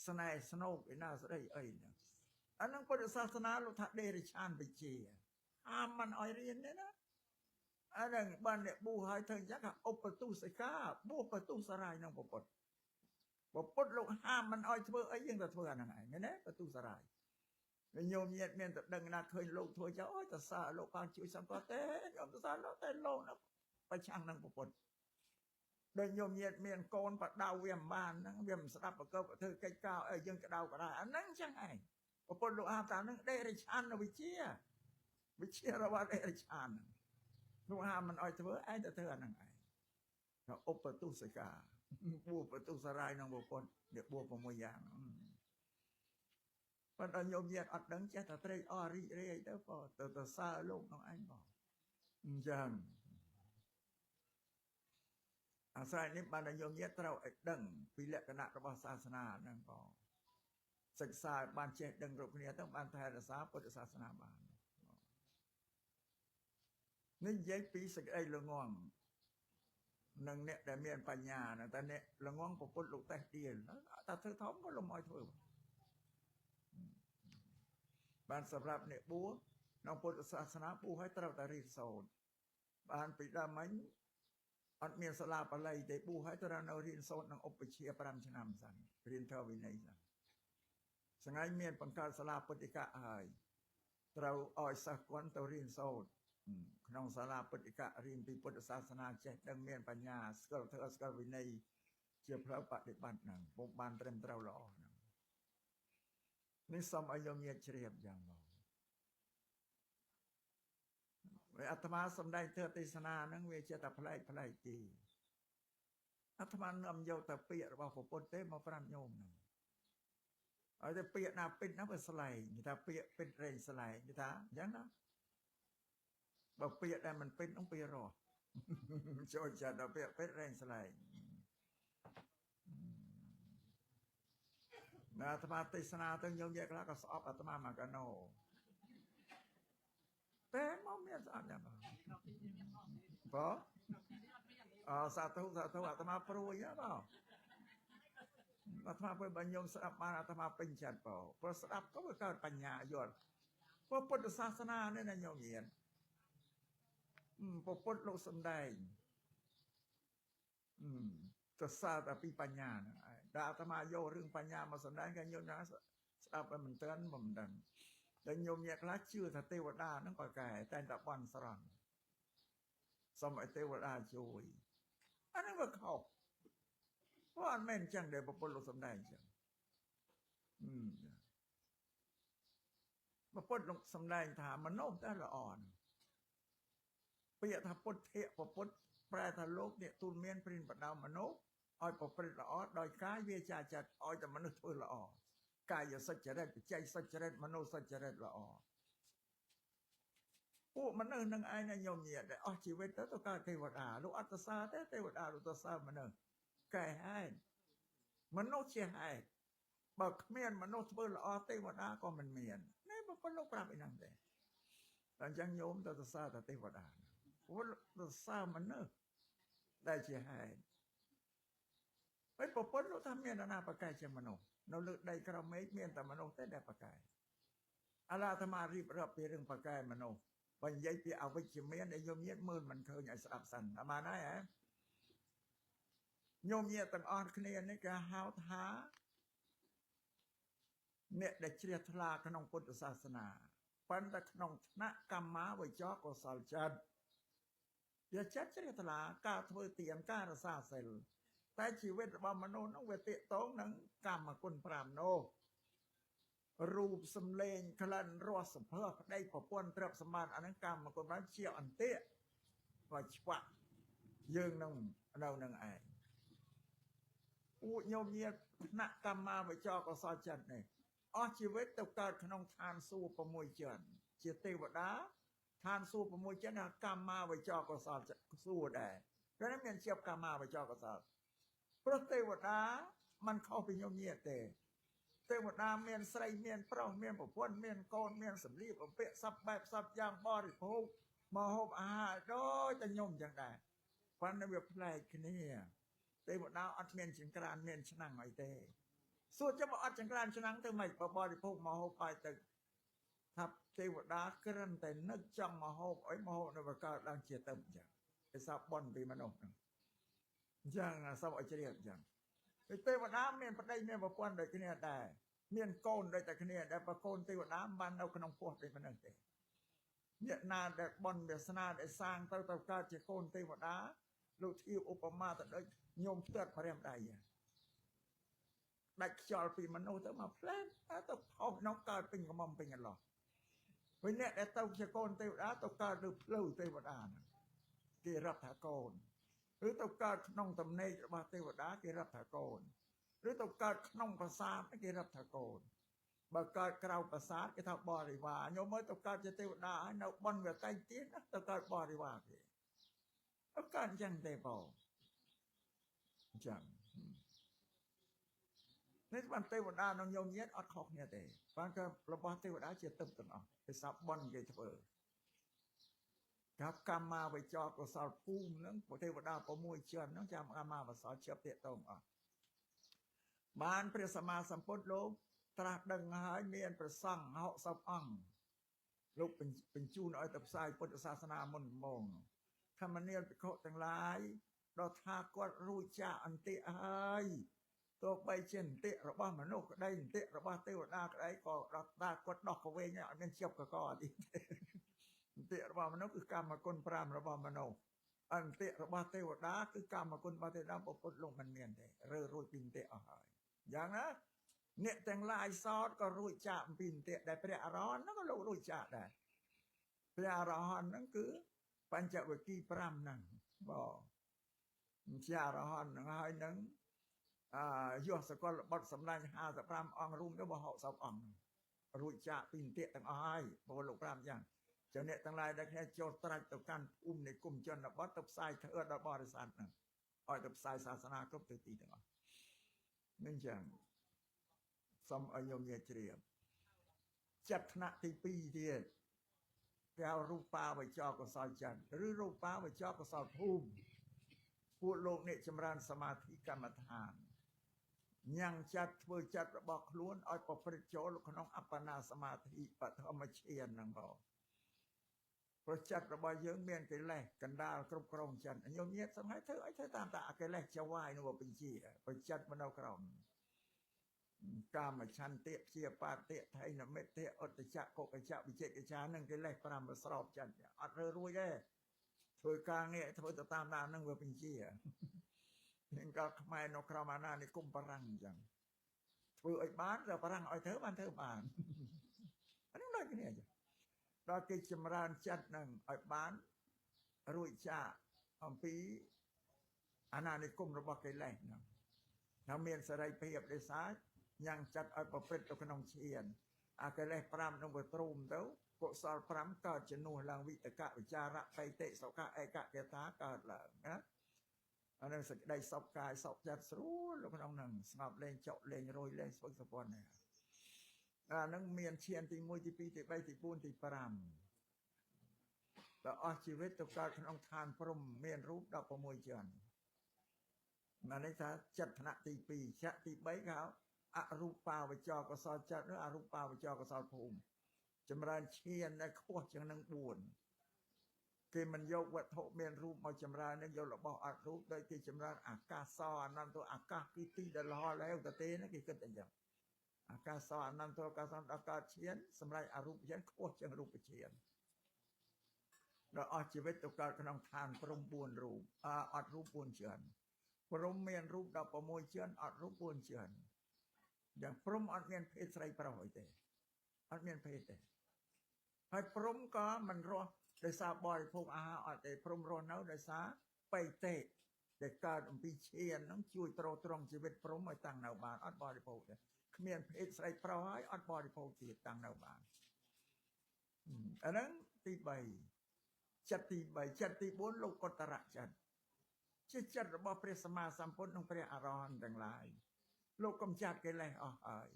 ស្នេហ៍ស្នោកឯណាស្ដីអីហ្នឹងអាហ្នឹងពុទ្ធសាសនាលោកថាដេរឆានវិជ្ជាហាមមិនឲ្យរៀនទេណាអាហ្នឹងបានអ្នកបួសហើយធ្វើអញ្ចឹងថាឧបទុសិកាបួសបទុសរាយនឹងពុទ្ធពុទ្ធលោកហាមមិនឲ្យធ្វើអីយើងទៅធ្វើអាហ្នឹងឯងមែនទេបទុសរាយញោមញាតមានតែដឹងណាឃើញលោកធ្វើចោលអូយតសើលោកបានជួយសង្កត់ទេញោមតសើលោកតែលោកប្រឆាំងនឹងពុទ្ធដូចញោមញាតមានកូនបដៅវាមិនបានហ្នឹងវាមិនស្ដាប់ប្រកបធ្វើកិច្ចការអីយើងក្តៅក៏ដែរអាហ្នឹងចឹងឯងពុទ្ធលោកហាមតាមហ្នឹងដេរិឆានវិជ្ជាវិជ្ជារបស់ដេរិឆានលោកហាមមិនឲ្យធ្វើឯងទៅធ្វើអាហ្នឹងឯងថាឧបទុសិកាបួបទុសរាយនឹងពុទ្ធនេះបួ6យ៉ាងប៉ុន្តែញោមញាតអត់ដឹងចេះតែត្រេកអររីករាយទៅបងទៅទៅសើលោកនោះឯងបងអញ្ចឹងអាស្រ័យនេះបានតែញោមញាតត្រូវឲ្យដឹងពីលក្ខណៈរបស់សាសនាហ្នឹងបងសិក្សាឲ្យបានចេះដឹងគ្រប់គ្នាទៅបានថែរក្សាពុទ្ធសាសនាបាននេះនិយាយពីសេចក្តីល្ងងនិងអ្នកដែលមានបញ្ញាតែអ្នកល្ងងពុទ្ធលោកតេះដៀលតែធ្វើធំក៏លំឲ្យធ្វើបានសម្រាប់អ្នកបួសក្នុងពុទ្ធសាសនាបួសឲ្យត្រូវតែរៀនសូត្របានពីដើមមិញអត់មានសាលាបាលីទេបួសឲ្យត្រូវនៅរៀនសូត្រនឹងឧបជា5ឆ្នាំសិនរៀនធម៌វិន័យសិនថ្ងៃមានបង្កើតសាលាពុទ្ធិកៈហើយត្រូវឲ្យសិស្សគាត់ទៅរៀនសូត្រក្នុងសាលាពុទ្ធិកៈរៀនពីពុទ្ធសាសនាចេះដឹងមានបញ្ញាស្គាល់ធម៌ស្គាល់វិន័យជាផ្លូវបដិបត្តិហ្នឹងពុំបានត្រឹមត្រូវល្អហ្នឹងនេះសូមឲ្យញោមញាតជ្រាបយ៉ាងមកវាអាត្មាសំដែងធម៌ទេសនាហ្នឹងវាជាតែប្លែកប្លែកទីអាត្មានាំយកតែពាក្យរបស់ពុទ្ធទេមកប្រាប់ញោមហ្នឹងឲ្យតែពាក្យណាពិតណាវាស្លែងគេថាពាក្យពិតរែងស្លែងគេថាអញ្ចឹងណាបើពាក្យដែលមិនពិតនោះពីរស់ចូលចិត្តដល់ពាក្យពិតរែងស្លែង ណាអាត្មាទេសនាទៅញោមយកខ្លះក៏ស្អប់អាត្មាមកកណោតែមកមានស្អប់យ៉ាងបងអសាធុសាធុអាត្មាព្រួយហ៎បងអាត្មាពេលបើញោមស្ដាប់បានអាត្មាពេញចិត្តបងព្រោះស្ដាប់ក៏វាកើតបញ្ញាយល់ព្រោះពុទ្ធសាសនានេះណាញោមរៀនពុទ្ធលោកសំដែងទៅសារតែពីបញ្ញាហ្នឹងឯងដល់អាត្មាយករឿងបញ្ញាមកសំដែងក៏ញោមណាស្ដាប់ឲ្យមិនត្រឹមមិនដឹងតែញោមអ្នកខ្លះជឿថាទេវតាហ្នឹងក៏កែតែតែបន់ស្រន់សូមឲ្យទេវតាជួយអាហ្នឹងវាខុសព្រោះអត់មែនអញ្ចឹងដែលពុទ្ធលោកសំដែងអញ្ចឹងពុទ្ធលោកសំដែងថាមនុស្សតែល្អពាក្យថាពុទ្ធៈពុទ្ធប្រែថាលោកអ្នកទូលមានព្រិនបដៅមនុស្សឲ្យប្រព្រឹត្តល្អដោយកាយវាចាចិត្តឲ្យតែមនុស្សធ្វើល្អកាយសុចរិតបច្ច័យសុចរិតមនោសុចរិតល្អពួកមនុស្សនឹងឯងណាញោមញាតដែលអស់ជីវិតទៅកើតទេវតាលោកអត្តសាទេទេវតាលោកទៅសើមនុស្សកែហេតុមនុស្សជាហេតុបើគ្មានមនុស្សធ្វើល្អទេវតាក៏មិនមាននេះពុទ្ធលោកប្រាប់ឯហ្នឹងទេតែអញ្ចឹងញោមទៅសរសើរតែទេវតាពុទ្ធទៅសើមនុស្សដែលជាហេតុហើយពុទ្ធលោកថាមានណាប្រកែជាមនុស្សនៅលើដីក្រោមមេឃមានតែមនុស្សទេដែលប្រកែឥឡូវអាត្មារៀបរាប់ពីរឿងប្រកែមនុស្សបើនិយាយពីអវិជ្ជមានដែលញោមញាតមើលមិនឃើញឲ្យស្ដាប់សិនអាបានហើយហ៎ញោមញាតទាំងអស់គ្នានេះគេហៅថាអ្នកដែលជ្រះថ្លាក្នុងពុទ្ធសាសនាប៉ុន្តែក្នុងថ្នាក់កម្មាវិចរកុសលចិត្តវាចិត្តជ្រះថ្លាការធ្វើទានការរក្សាសីលតែជីវិតរបស់មនុស្សនោះវាទាក់ទងនឹងកម្មគុណ5នោះរូបសម្លេងក្លិនរសសម្ផស្សប្តីប្រពន្ធទ្រព្យសម្បត្តិអាហ្នឹងកម្មគុណ5ជាអន្ទាក់បើឆ្វាក់យើងនឹងនៅនឹងឯងពួកញោមញាតថ្នាក់កម្មាវិចរកុសលចិត្តនេះអស់ជីវិតទៅកើតក្នុងឋានសួគ៌6ជាន់ជាទេវតាឋានសួគ៌6ជាន់កម្មាវិចរកុសលចិត្តសួគ៌ដែរព្រោះមានជាកម្មាវិចរកុសលព្រោះទេវតាมันខុសពីញោមញាតទេទេវតាមានស្រីមានប្រុសមានប្រពន្ធមានកូនមានសម្លៀកបំពាក់សពបែបសពយ៉ាងបរិភោគមកហូបអាហារដូចតែញោមចឹងដែរប៉ុន្តែវាប្លែកគ្នាទេវតាអត់មានចង្ក្រានមានឆ្នាំងអីទេសួរចាំអត់ចង្ក្រានឆ្នាំងទៅមិនបរិភោគមកហូបបាយទៅថាទេវតាគ្រាន់តែនឹកចង់មកហូបអីមកហូបនៅបកើតឡើងជាទៅអញ្ចឹងឯសាបនពីមនុស្សហ្នឹងអញ្ចឹងសូមឲ្យជ្រាបអញ្ចឹងពេលទេវតាមានប្តីមានប្រពន្ធដូចគ្នាដែរមានកូនដូចតែគ្នាដែលប្រកូនទេវតាមិនបាននៅក្នុងពោះដូចមនុស្សទេអ្នកណាដែលបនវាសនាដែលសាងទៅទៅកើតជាកូនទេវតាលោកធៀបឧបមាទៅដូចញោមផ្ទាត់ម្រាមដៃដាច់ខ្យល់ពីមនុស្សទៅមកផ្លែទៅផុសនោះកើតពេញកំមុំពេញកន្លោះវិញអ្នកដែលទៅជាកូនទេវតាទៅកើតលើផ្លូវទេវតាហ្នឹងគេរាប់ថាកូនឬទៅកើតក្នុងតំណែងរបស់ទេវតាគេរាប់ថាកូនឬទៅកើតក្នុងប្រាសាទគេរាប់ថាកូនបើកើតក្រៅប្រាសាទគេថាបរិវារញោមមើលទៅកើតជាទេវតាហើយនៅបនវាតែងទៀតទៅកើតបរិវារគេអត់កើតអញ្ចឹងទេបងអញ្ចឹងនេះបានទេវតានិងញោមញាតអត់ខុសគ្នាទេបានក៏របស់ទេវតាជាទឹកទាំងអស់គេសាបនគេធ្វើกับកម្មាវិចរកុសលភូមិហ្នឹងទេវតា6ជាន់ហ្នឹងចាំកម្មាវិសលជាប់ទាក់ទងអស់បានព្រះសម្មាសម្ពុទ្ធលោកត្រាស់ដឹងហើយមានព្រះសង្ឃ60អង្គលោកបញ្ជូនឲ្យទៅផ្សាយពុទ្ធសាសនាមុនដំបូងធម្មនាលភិក្ខុទាំងឡាយដល់ថាគាត់រួចចាកអន្ទាក់ហើយទោះបីជាអន្ទាក់របស់មនុស្សក្តីអន្ទាក់របស់ទេវតាក្តីក៏ដល់តាគាត់ដោះកវែងអត់មានជាប់កកទៀតអន្ទាក់របស់មនុស្សគឺកម្មគុណ5របស់មនុស្សអន្ទាក់របស់ទេវតាគឺកម្មគុណរបស់ទេវតាពុទ្ធលោកមិនមានទេរើរួចពីអន្ទាក់អស់ហើយយ៉ាងណាអ្នកទាំងឡាយសោតក៏រួចចាកអំពីអន្ទាក់ដែលព្រះអរហន្តហ្នឹងក៏លោករួចចាកដែរព្រះអរហន្តហ្នឹងគឺបញ្ចវគិ្គ5ហ្នឹងបងជាអរហន្តហ្នឹងហើយនឹងយកសកលបុត្រសម្លាញ់55អង្គរួមទៅ60អង្គរួចចាកពីអន្ទាក់ទាំងអស់ហើយបងលោក5យ៉ាងចុះអ្នកទាំងឡាយដែលគ្នាចូលត្រាច់ទៅកាន់ភូមិនៃគុំជនបទទៅផ្សាយធ្វើដល់បរិស័ទហ្នឹងឲ្យទៅផ្សាយសាសនាគ្រប់ទិសទីទាំងអស់ នឹងចឹងសូមឲ្យញោមញាជ្រាបចិត្តថ្នាក់ទី2ទៀតគេហៅរូបាវចរកុសលចិត្តឬរូបាវចរកុសលភូមិពួកលោកអ្នកចម្រើនសមាធិកម្មដ្ឋានញ៉ាំងចិត្តធ្វើចិត្តរបស់ខ្លួនឲ្យប្រព្រឹត្តចូលក្នុងអបណាសមាធិបឋមឈានហ្នឹងបងព្រោះចិត្តរបស់យើងមានកិលេសកណ្ដាលគ្រប់គ្រងចិត្តញោមញាតសម័យធ្វើឲ្យធ្វើតាមតាកិលេសចវាយនោះបញ្ជាព្រោះចិត្តមកនៅក្រោមកាមឆន្ទៈព្យាបាទៈថៃនមិត្តៈឧត្តចៈកុកចៈវិជិកិច្ឆានឹងកិលេស5ស្របចិត្តអត់រើរួចទេធ្វើការងារធ្វើទៅតាមតាមនឹងវាបញ្ជានឹងក៏ខ្មែរនៅក្រោមអាណានិគមបារាំងអញ្ចឹងធ្វើឲ្យបានតែបារាំងឲ្យធ្វើបានធ្វើបានអានេះដូចគ្នាអញ្ចឹងដល់គេចម្រើនចិត្តនឹងឲ្យបានរួចចាកអំពីអាណានិគមរបស់កិលេសហ្នឹងហើយមានសេរីភាពដោយសារញ៉ាំងចិត្តឲ្យប្រព្រឹត្តទៅក្នុងឈានអាកិលេស5នឹងវាទ្រូមទៅកុសល5កើតជំនួសឡើងវិតកវិចារៈបៃតិសុខៈឯកកតាកើតឡើងណាអានឹងសេចក្តីសុខកាយសុខចិត្តស្រួលនៅក្នុងហ្នឹងស្ងប់លេងចុកលេងរយលេងស្ពឹកសពន់នេះអានឹងមានឈានទី1ទី2ទី3ទី4ទី5ដល់អស់ជីវិតទៅកើតក្នុងឋានព្រំមានរូប16ជាន់មកនេះថាចិត្តថ្នាក់ទី2ចិត្តទី3គេហៅអរូបាវចរកុសលចិត្តឬអរូបាវចរកុសលភូមិចម្រើនឈានដែលខ្ពស់ជាងនឹង4គេមិនយកវត្ថុមានរូបមកចម្រើននឹងយករបស់អត់រូបដោយគេចម្រើនអាកាសអនន្តអាកាសគឺទីដែលលហលែវតទេណាគេគិតអញ្ចឹងអាកាសអនន្តអាកាសដល់កើតឈានសម្រាប់អរូបឈានខ្ពស់ជាងរូបឈានដល់អស់ជីវិតទៅកើតក្នុងឋានព្រំ4រូបអត់រូប4ជាន់ព្រំមានរូប16ជាន់អត់រូប4ជាន់យ៉ាងព្រំអត់មានភេទស្រីប្រុសអីទេអត់មានភេទទេហើយព្រំក៏មិនរស់ដោយសារបរិភោគអាហារអត់ទេព្រំរស់នៅដោយសារបៃតេដែលកើតអំពីឈានហ្នឹងជួយទ្រទ្រង់ជីវិតព្រំឲ្យតាំងនៅបានអត់បរិភោគទេគ្មានភេទស្រីប្រុសហើយអត់បរិភោគទៀតតាំងនៅបានអាហ្នឹងទី3ចិត្តទី3ចិត្តទី4លោកុត្តរៈចិត្តជាចិត្តរបស់ព្រះសម្មាសម្ពុទ្ធនិងព្រះអរហន្តទាំងឡាយលោកកំចាត់កិលេសអស់ហើយ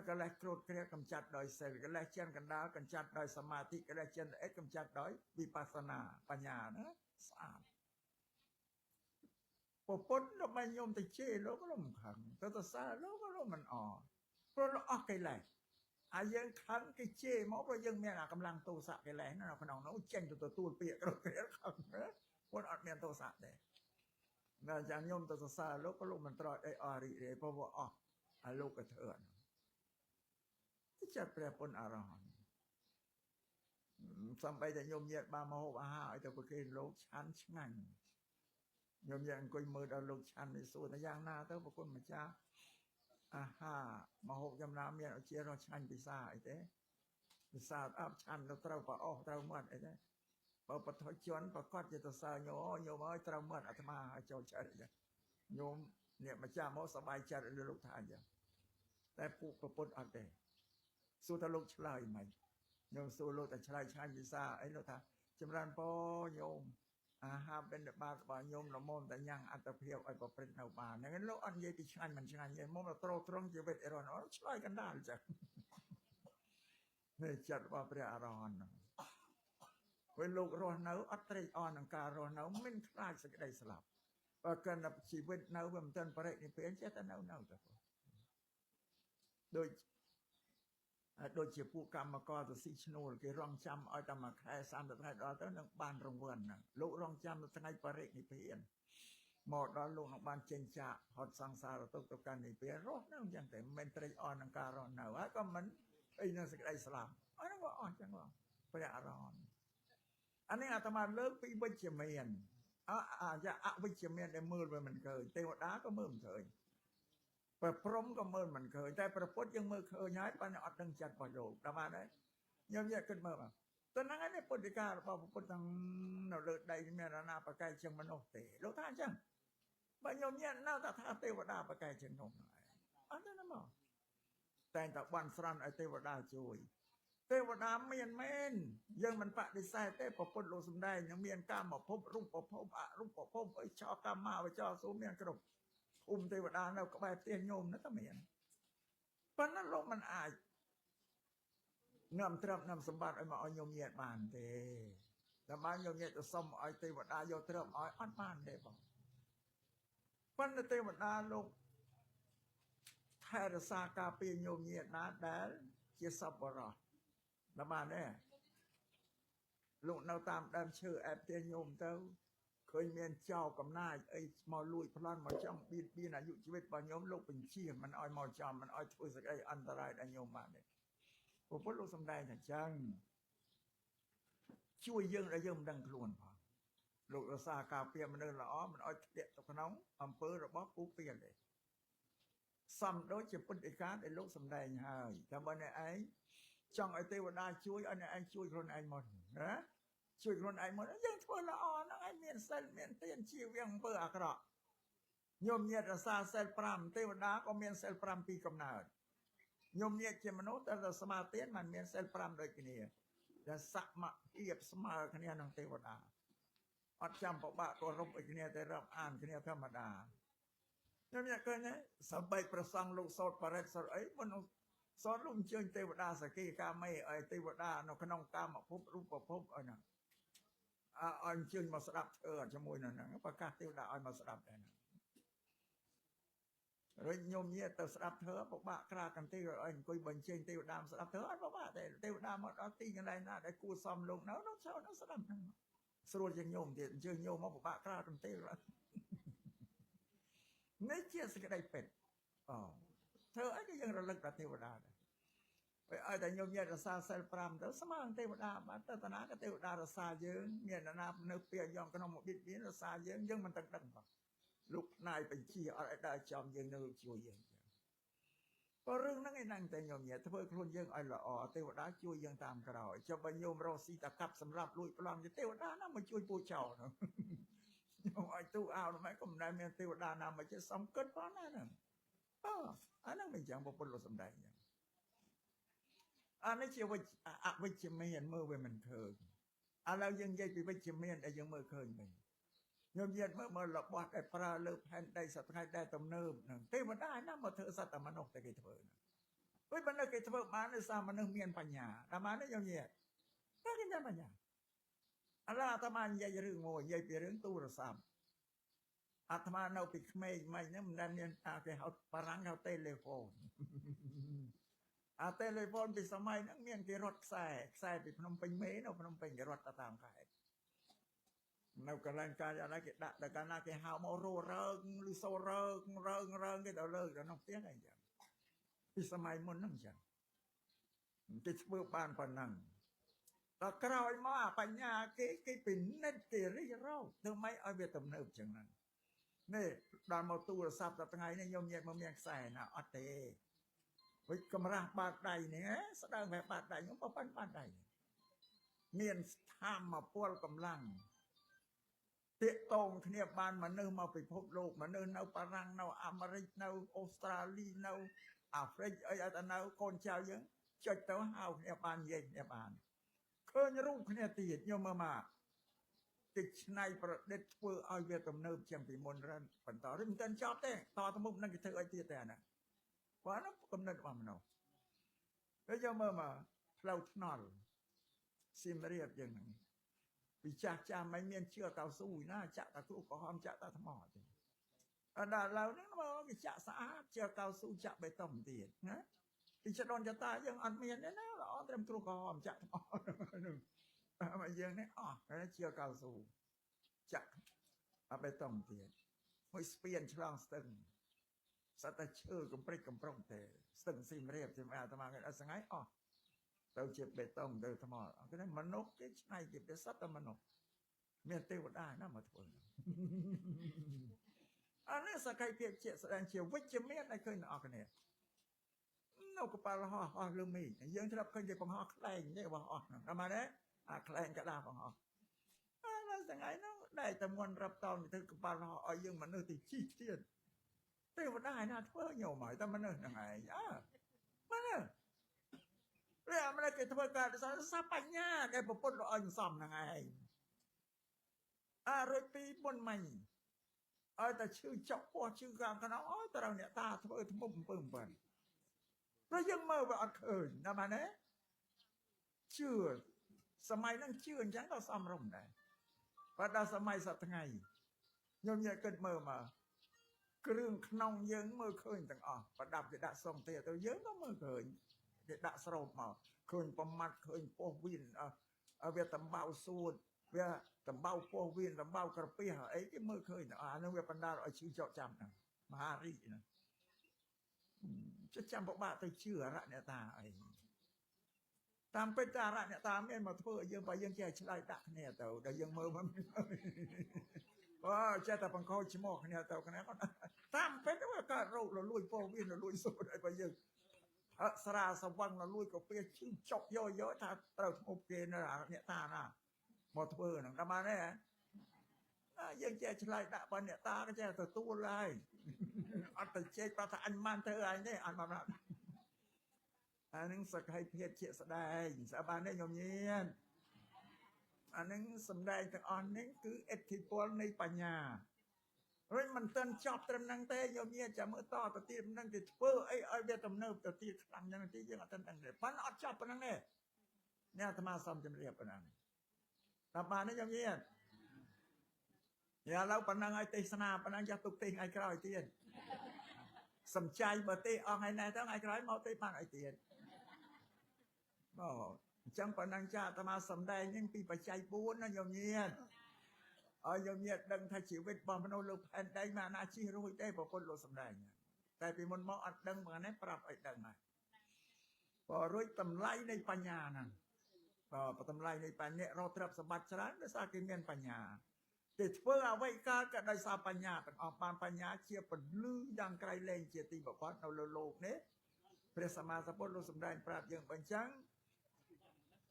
កិលេសគ្រោតគ្រាកំចាត់ដោយសិលកិលេសចិនកណ្ដាលកំចាត់ដោយសមាធិកិលេសចិនអិតកំចាត់ដោយវិបស្សនាបញ្ញាណាស្អាតប្រពន្ធរបស់ញោមទៅជេរលោកក៏មិនខឹងទៅសរសើរលោកក៏មិនអព្រោះលោកអស់កិលេសហើយយើងខឹងគេជេរមកព្រោះយើងមានអាកម្លាំងទោសៈកិលេសនៅក្នុងនោះចេញទៅទទួលពាក្យគ្រោតគ្រាខឹងណាព្រោះអត់មានទោសៈទេដល់ចាំញោមទៅសរសើរលោកក៏លោកមិនត្រោចអីអស់រីករាយព្រោះអស់ហើយលោកក៏ធ្វើអាចិត្តព្រះពុទ្ធអរហន្តសំបីតែញោមញាតបានមកហូបអាហារឲ្យទៅប្រគេនលោកឆាន់ឆ្ងាញ់ញោមញាតអង្គុយមើលដល់លោកឆាន់នេះសួរថាយ៉ាងណាទៅប្រគុណម្ចាស់អាហារមកហូបចំណាមានអជារសឆ្ងាញ់ពិសាអីទេពិសាអប់ឆាន់ទៅត្រូវប្រអស់ត្រូវមាត់អីទេបើបទជនប្រកាសជាទៅសើញោញោមអើយត្រូវមាត់អាត្មាឲ្យចូលចិត្តអញ្ចឹងញោមអ្នកម្ចាស់មកសប្បាយចិត្តលោកថាអញ្ចឹងតែពួកប្រពុតអត់ទេសួរថាលោកឆ្លើយមិនញោមសួរលោកតែឆ្លើយឆ្ងាញ់ពិសាអីលោកថាចម្រើនពរញោមអាហារបិណ្ឌបាតរបស់ញោមល្មមតែញ៉ាំងអត្តភាពឲ្យប្រព្រឹត្តនៅបានហ្នឹងលោកអត់និយាយពីឆ្ងាញ់មិនឆ្ងាញ់ទេមកត្រត្រង់ជីវិតអីរនឆ្លើយកណ្ដាលអញ្ចឹងនេះចិត្តរបស់ព្រះអរហន្តហ្នឹងពេលលោករស់នៅអត់ត្រេកអរនឹងការរស់នៅមិនខ្លាចសេចក្តីស្លាប់បើកិនជីវិតនៅវាមិនទាន់បរិនិព្វានចេះតែនៅទៅដូចជាពួកកម្មករទៅស៊ីឈ្នួលគេរងចាំឲ្យតែមួយខែ30ថ្ងៃដល់ទៅនឹងបានរង្វាន់ហ្នឹងលោករងចាំថ្ងៃបរិនិព្វានមកដល់លោកនឹងបានចេញចាកហត់សង្សារទុក្ខទៅកាន់និព្វានរស់នៅអញ្ចឹងតែមិនត្រេកអរនឹងការរស់នៅហើយក៏មិនអីនឹងសេចក្តីស្លាប់អាហ្នឹងក៏អស់ចឹងបងព្រះអរហន្តអានេះអាត្មាលើកពីវិជ្ជមានអវិជ្ជមានដែលមើលវាមិនឃើញទេវតាក៏មើលមិនឃើញព្រះព្រំក៏មើលមិនឃើញតែព្រះពុទ្ធយើងមើលឃើញហើយប៉ុន្តែអត់ដឹងចិត្តរបស់លោកដល់បានហើយខ្ញុំយកគិតមើលបាទតើហ្នឹងឯងពុទ្ធិការបស់ព្រះពុទ្ធទាំងនៅលើដីមានអាណាបកែជាងមនុស្សទេលោកថាអញ្ចឹងបើខ្ញុំញាក់នៅតែថាទេវតាបកែជាងនោះឯងអត់ទេណាមកតែតែបន់ស្រន់ឲ្យទេវតាជួយទេវតាមានមែនយើងមិនបដិសេធទេព្រះពុទ្ធលោកសំដែងនឹងមានកាមភពរូបភពអរូបភពអីចោកាមាវចរសូមានគ្រប់ ភូមិទេវតានៅក្បែរផ្ទះញោមនោះតែមានប៉ុន្តែលោកមិនអាចនាំទ្រព្យនាំសម្បត្តិឲ្យមកឲ្យញោមញាតបានទេតែបានញោមញាតទៅសុំឲ្យទេវតាយកទ្រព្យឲ្យអត់បានទេបងប៉ុន្តែទេវតាលោកថែរក្សាការពារញោមញាតណាដែលជាសប្បុរសដល់បានទេលោកនៅតាមដើមឈើអែបផ្ទះញោមទៅឃើញមានចោលកំណាចអីមកលួចប្លន់មកចង់បៀតបៀនអាយុជីវិតរបស់ញោមលោកបញ្ជាមិនឲ្យមកចំមិនឲ្យធ្វើសេចក្តីអន្តរាយដល់ញោមបានទេព្រះពុទ្ធលោកសំដែងថាចឹងជួយយើងដែលយើងមិនដឹងខ្លួនផងលោករក្សាការពារមនុស្សល្អមិនឲ្យធ្លាក់ទៅក្នុងអំពើរបស់ពូពៀនទេសំដូចជាពុទ្ធិកាដែលលោកសំដែងហើយតែបើអ្នកឯងចង់ឲ្យទេវតាជួយឲ្យអ្នកឯងជួយខ្លួនឯងមកណាជួយខ្លួនឯងមកយើងធ្វើល្អហ្នឹងឯងមានសិលមានទានជៀសវាងអំពើអាក្រក់ញោមញាតរក្សាសិល5ទេវតាក៏មានសិល5ពីកំណើតញោមញាតជាមនុស្សតែរស្មាទានมันមានសិល5ដូចគ្នាដែលសមភាពស្មើគ្នានឹងទេវតាអត់ចាំពិបាកគោរពឲ្យគ្នាតែរាប់អានគ្នាធម្មតាខ្ញុំញាតឃើញទេសម្បីប្រសង់លោកសោតបរិទ្ធសោតអីមុនសោតលោកអញ្ជើញទេវតាសកេកាមេឲ្យទេវតានៅក្នុងកាមភពរូបភពអីហ្នឹងឲ្យអញ្ជើញមកស្ដាប់ធ្វើជាមួយនឹងហ្នឹងប្រកាសទេវតាឲ្យមកស្ដាប់ដែរហ្នឹងរួចញោមញាតទៅស្ដាប់ធ្វើពិបាកក្រាកន្ទេលឲ្យអង្គុយបញ្ចេញទេវតាមកស្ដាប់ធ្វើអត់ពិបាកទេទេវតាមកដល់ទីកន្លែងណាដែលគួរសមលោកនៅនោះចូលនោះស្ដាប់ហ្នឹងស្រួលជាងញោមទៀតអញ្ជើញញោមមកពិបាកក្រាកន្ទេលនេះជាសេចក្តីពិតអូធ្វើអីក៏យើងរលឹកដល់ទេវតាដែរពេលឲ្យតែញោមញាតរសាសិល5ទៅស្មើនឹងទេវតាបានទៅតាណាក៏ទេវតារសាយើងមានណានៅពីយ៉ងក្នុងមកបៀតបៀនរសាយើងយើងមិនទាំងដឹងផងលោកផ្នែកបញ្ជាអត់ឲ្យដើរចំយើងនៅជួយយើងចឹងព្រោះរឿងហ្នឹងឯហ្នឹងតែញោមញាតធ្វើខ្លួនយើងឲ្យល្អទេវតាជួយយើងតាមក្រោយចុះបើញោមរកស៊ីតាកាប់សម្រាប់លួចប្លន់ទេវតាណាមកជួយពូចោលហ្នឹងញោមឲ្យទូអោមិនក៏មិនដែលមានទេវតាណាមកចេះសំគិតផងណាហ្នឹងអឺអាហ្នឹងមិនចឹងពុទ្ធលោកសំដែងចឹងអានេះជាវិជ្ជអវិជ្ជមានមើលវាមិនឃើញឥឡូវយើងនិយាយពីវិជ្ជមានដែលយើងមើលឃើញវិញញោមញាតមើលមើលរបស់ដែលប្រើលើផែនដីសប្តាហ៍ដែលទំនើបហ្នឹងទេវតាណាមកធ្វើសត្វតែមនុស្សតែគេធ្វើហ្នឹងដូចមនុស្សគេធ្វើបានដោយសារមនុស្សមានបញ្ញាតាមបានទេញោមញាតតែគេមានបញ្ញាឥឡូវអាត្មានិយាយរឿងមួយនិយាយពីរឿងទូរស័ព្ទអាត្មានៅពីក្មេងមិនហ្នឹងមិនដែលមានអាគេហៅបារាំងហៅតេឡេហ្វូនអាតេឡេហ្វូនពីសម័យហ្នឹងមានគេរត់ខ្សែខ្សែពីភ្នំពេញមេនៅភ្នំពេញគេរត់ទៅតាមខេត្តនៅកន្លែងកាយអីគេដាក់តែកាលណាគេហៅមកររើងឬសូរើងរើងរើងគេទៅលើកដល់ក្នុងផ្ទះអីចឹងពីសម័យមុនហ្នឹងចឹងគេធ្វើបានប៉ុណ្ណឹងដល់ក្រោយមកអាបញ្ញាគេគេពិនិត្យគេរិះរកធ្វើម៉េចឲ្យវាទំនើបចឹងហ្នឹងនេះដល់មកទូរស័ព្ទដល់ថ្ងៃនេះញោមញាតមកមានខ្សែណាអត់ទេវិញកម្រាស់បាតដៃនេះស្ដើងបែបបាតដៃខ្ញុំប៉ុណ្ណបាតដៃមានធម្មពលកម្លាំងទាក់ទងគ្នាបានមនុស្សមកពិភពលោកមនុស្សនៅបារាំងនៅអាមេរិកនៅអូស្ត្រាលីនៅអាហ្វ្រិកអីឲ្យតែនៅកូនចៅយើងចុចទៅហៅគ្នាបាននិយាយគ្នាបានឃើញរូបគ្នាទៀតញោមមើលមកតិចឆ្នៃប្រឌិតធ្វើឲ្យវាទំនើបជាងពីមុនរឹងបន្តឬមិនទាន់ចប់ទេតទៅមុខនឹងគេធ្វើឲ្យទៀតតែអាហ្នឹងព្រោះនោះគំនិតរបស់មនុស្សហើយយកមើលមកផ្លូវថ្នល់សៀមរាបយ៉ាងហ្នឹងពីចាស់ចាស់មិនមានជឿកៅស៊ូណាចាក់តាគ្រូក្រហមចាក់តាថ្មទេអត់ដល់ឥឡូវហ្នឹងមកគេចាក់ស្អាតជឿកៅស៊ូចាក់បេតុងទៀតណាពីចដនចតាយើងអត់មានទេណាល្អត្រឹមគ្រូក្រហមចាក់ថ្មហ្នឹងមកយើងនេះអស់ហើយជឿកៅស៊ូចាក់អបេតុងទៀតមួយស្ពានឆ្លងស្ទឹងសត្វតែឈើកំព្រិចកំប្រុងទេស្ទឹងសៀមរាបជាអាត្មាគេអត់ស្ងាយអស់ទៅជាបេតុងទៅថ្មគេថាមនុស្សគេឆ្នៃគេវាសត្វតែមនុស្សមានទេវតាណាមកធ្វើអានេះសក្តិភាពជាស្ដែងជាវិជ្ជមានឲ្យឃើញអ្នកនរគ្នានៅកប៉ាល់ហោះអស់លើមេឃយើងធ្លាប់ឃើញគេបង្ហោះខ្លែងទេរបស់អស់ហ្នឹងតាមទេអាខ្លែងកដាបង្ហោះអានៅថ្ងៃហ្នឹងដែលតែមុនរាប់តោនទៅកប៉ាល់ហោះឲ្យយើងមនុស្សទៅជីកទៀតទេវតាឯណាធ្វើញោមហើយតែមនុស្សហ្នឹងឯងអើមនុស្សព្រះអាមេរិកគេធ្វើការសាបញ្ញាដែលប្រពន្ធឲ្យសំហ្នឹងឯងអារួចពីមុនមិញ ឲ្យតែឈឺចុកពោះឈឺខាងក្នុងអើត្រូវអ្នកតាធ្វើធ្មប់អំពើអំពើព្រោះយើងមើលវាអត់ឃើញណាបាទណាជឿសម័យហ្នឹងជឿអញ្ចឹងក៏សមរម្យដែរបើដល់សម័យសប្តាហ៍ថ្ងៃខ្ញុំញ៉ែគិតមើលមកគ្រឿងក្នុងយើងមើលឃើញទាំងអស់ប្រដាប់គេដាក់សុងទេទៅយើងក៏មើលឃើញគេដាក់ស្រោបមកឃើញប្រមាត់ឃើញពោះវៀនវាតំបៅសួតវាតំបៅពោះវៀនតំបៅក្រពះអីគេមើលឃើញអានឹងវាបណ្ដាលឲ្យឈឺចោកចាំហ្នឹងមហារីកហ្នឹងចាំពិបាកទៅជឿអរៈអ្នកតាអីតាមពិតអរៈអ្នកតាមានមកធ្វើឲ្យយើងបើយើងចេះឆ្លើយដាក់គ្នាទៅដល់យើងមើលមិនអូចេះតែបង្ខូចឈ្មោះគ្នាទៅគ្នាគាត់តាមពិតវាកើតរោគលលួចពោះវៀនលលួចសូត្រឲ្យបើយើងផឹកស្រាសវឹងលលួចកាហ្វេឈឺចុកយកយកថាត្រូវធ្មប់គេនៅអ្នកតាណាមកធ្វើហ្នឹងតាមបានទេយើងចេះឆ្លើយដាក់បើអ្នកតាក៏ចេះទទួលហើយអត់ទៅជែកប្រាប់ថាអញមិនធ្វើអញទេអត់មកអានឹងសក្ខីភាពជាក់ស្ដែងស្អាបានទេញោមញៀនអានឹងសំដែងទាំងអស់នេះគឺឥទ្ធិពលនៃបញ្ញារួចមិនទាន់ចប់ត្រឹមហ្នឹងទេញោមញៀនចាំមើលតទៅទៀតហ្នឹងគេធ្វើអីឲ្យវាទំនើបទៅទៀតខ្លាំងយ៉ាងទៀតយើងអត់ទាន់ដឹងទេប៉ុន្តែអត់ចប់ប៉ុណ្ណឹងទេនេះអាត្មាសូមជម្រាបប៉ុណ្ណឹងតាមបានទេញោមញៀនយ៉ាឥឡូវប៉ុណ្ណឹងឲ្យទេសនាប៉ុណ្ណឹងចាស់ទុកទេសថ្ងៃក្រោយទៀតសំចៃបើទេអស់ថ្ងៃនេះទៅថ្ងៃក្រោយមកទេបានអីទៀតបាទអញ្ចឹងប៉ុណ្ណឹងចាអាត្មាសំដែងហ្នឹងពីបច្ច័យ4ណាញោមញៀនឲ្យញោមញៀនដឹងថាជីវិតរបស់មនុស្សលើផែនដីមិនអាណាជិះរួចទេប្រពន្ធលោកសំដែងតែពីមុនមកអត់ដឹងប៉ុណ្ណេះប្រាប់ឲ្យដឹងហើយបើរួចតម្លៃនៃបញ្ញាហ្នឹងបើតម្លៃនៃបញ្ញារកទ្រព្យសម្បត្តិច្រើនដោយសារគេមានបញ្ញាគេធ្វើអ្វីកើតក៏ដោយសារបញ្ញាទាំងអស់បានបញ្ញាជាពលឺយ៉ាងក្រៃលែងជាទីបំផុតនៅលើលោកនេះព្រះសម្មាសម្ពុទ្ធលោកសម្ដែងប្រាប់យើងបញ្ចឹង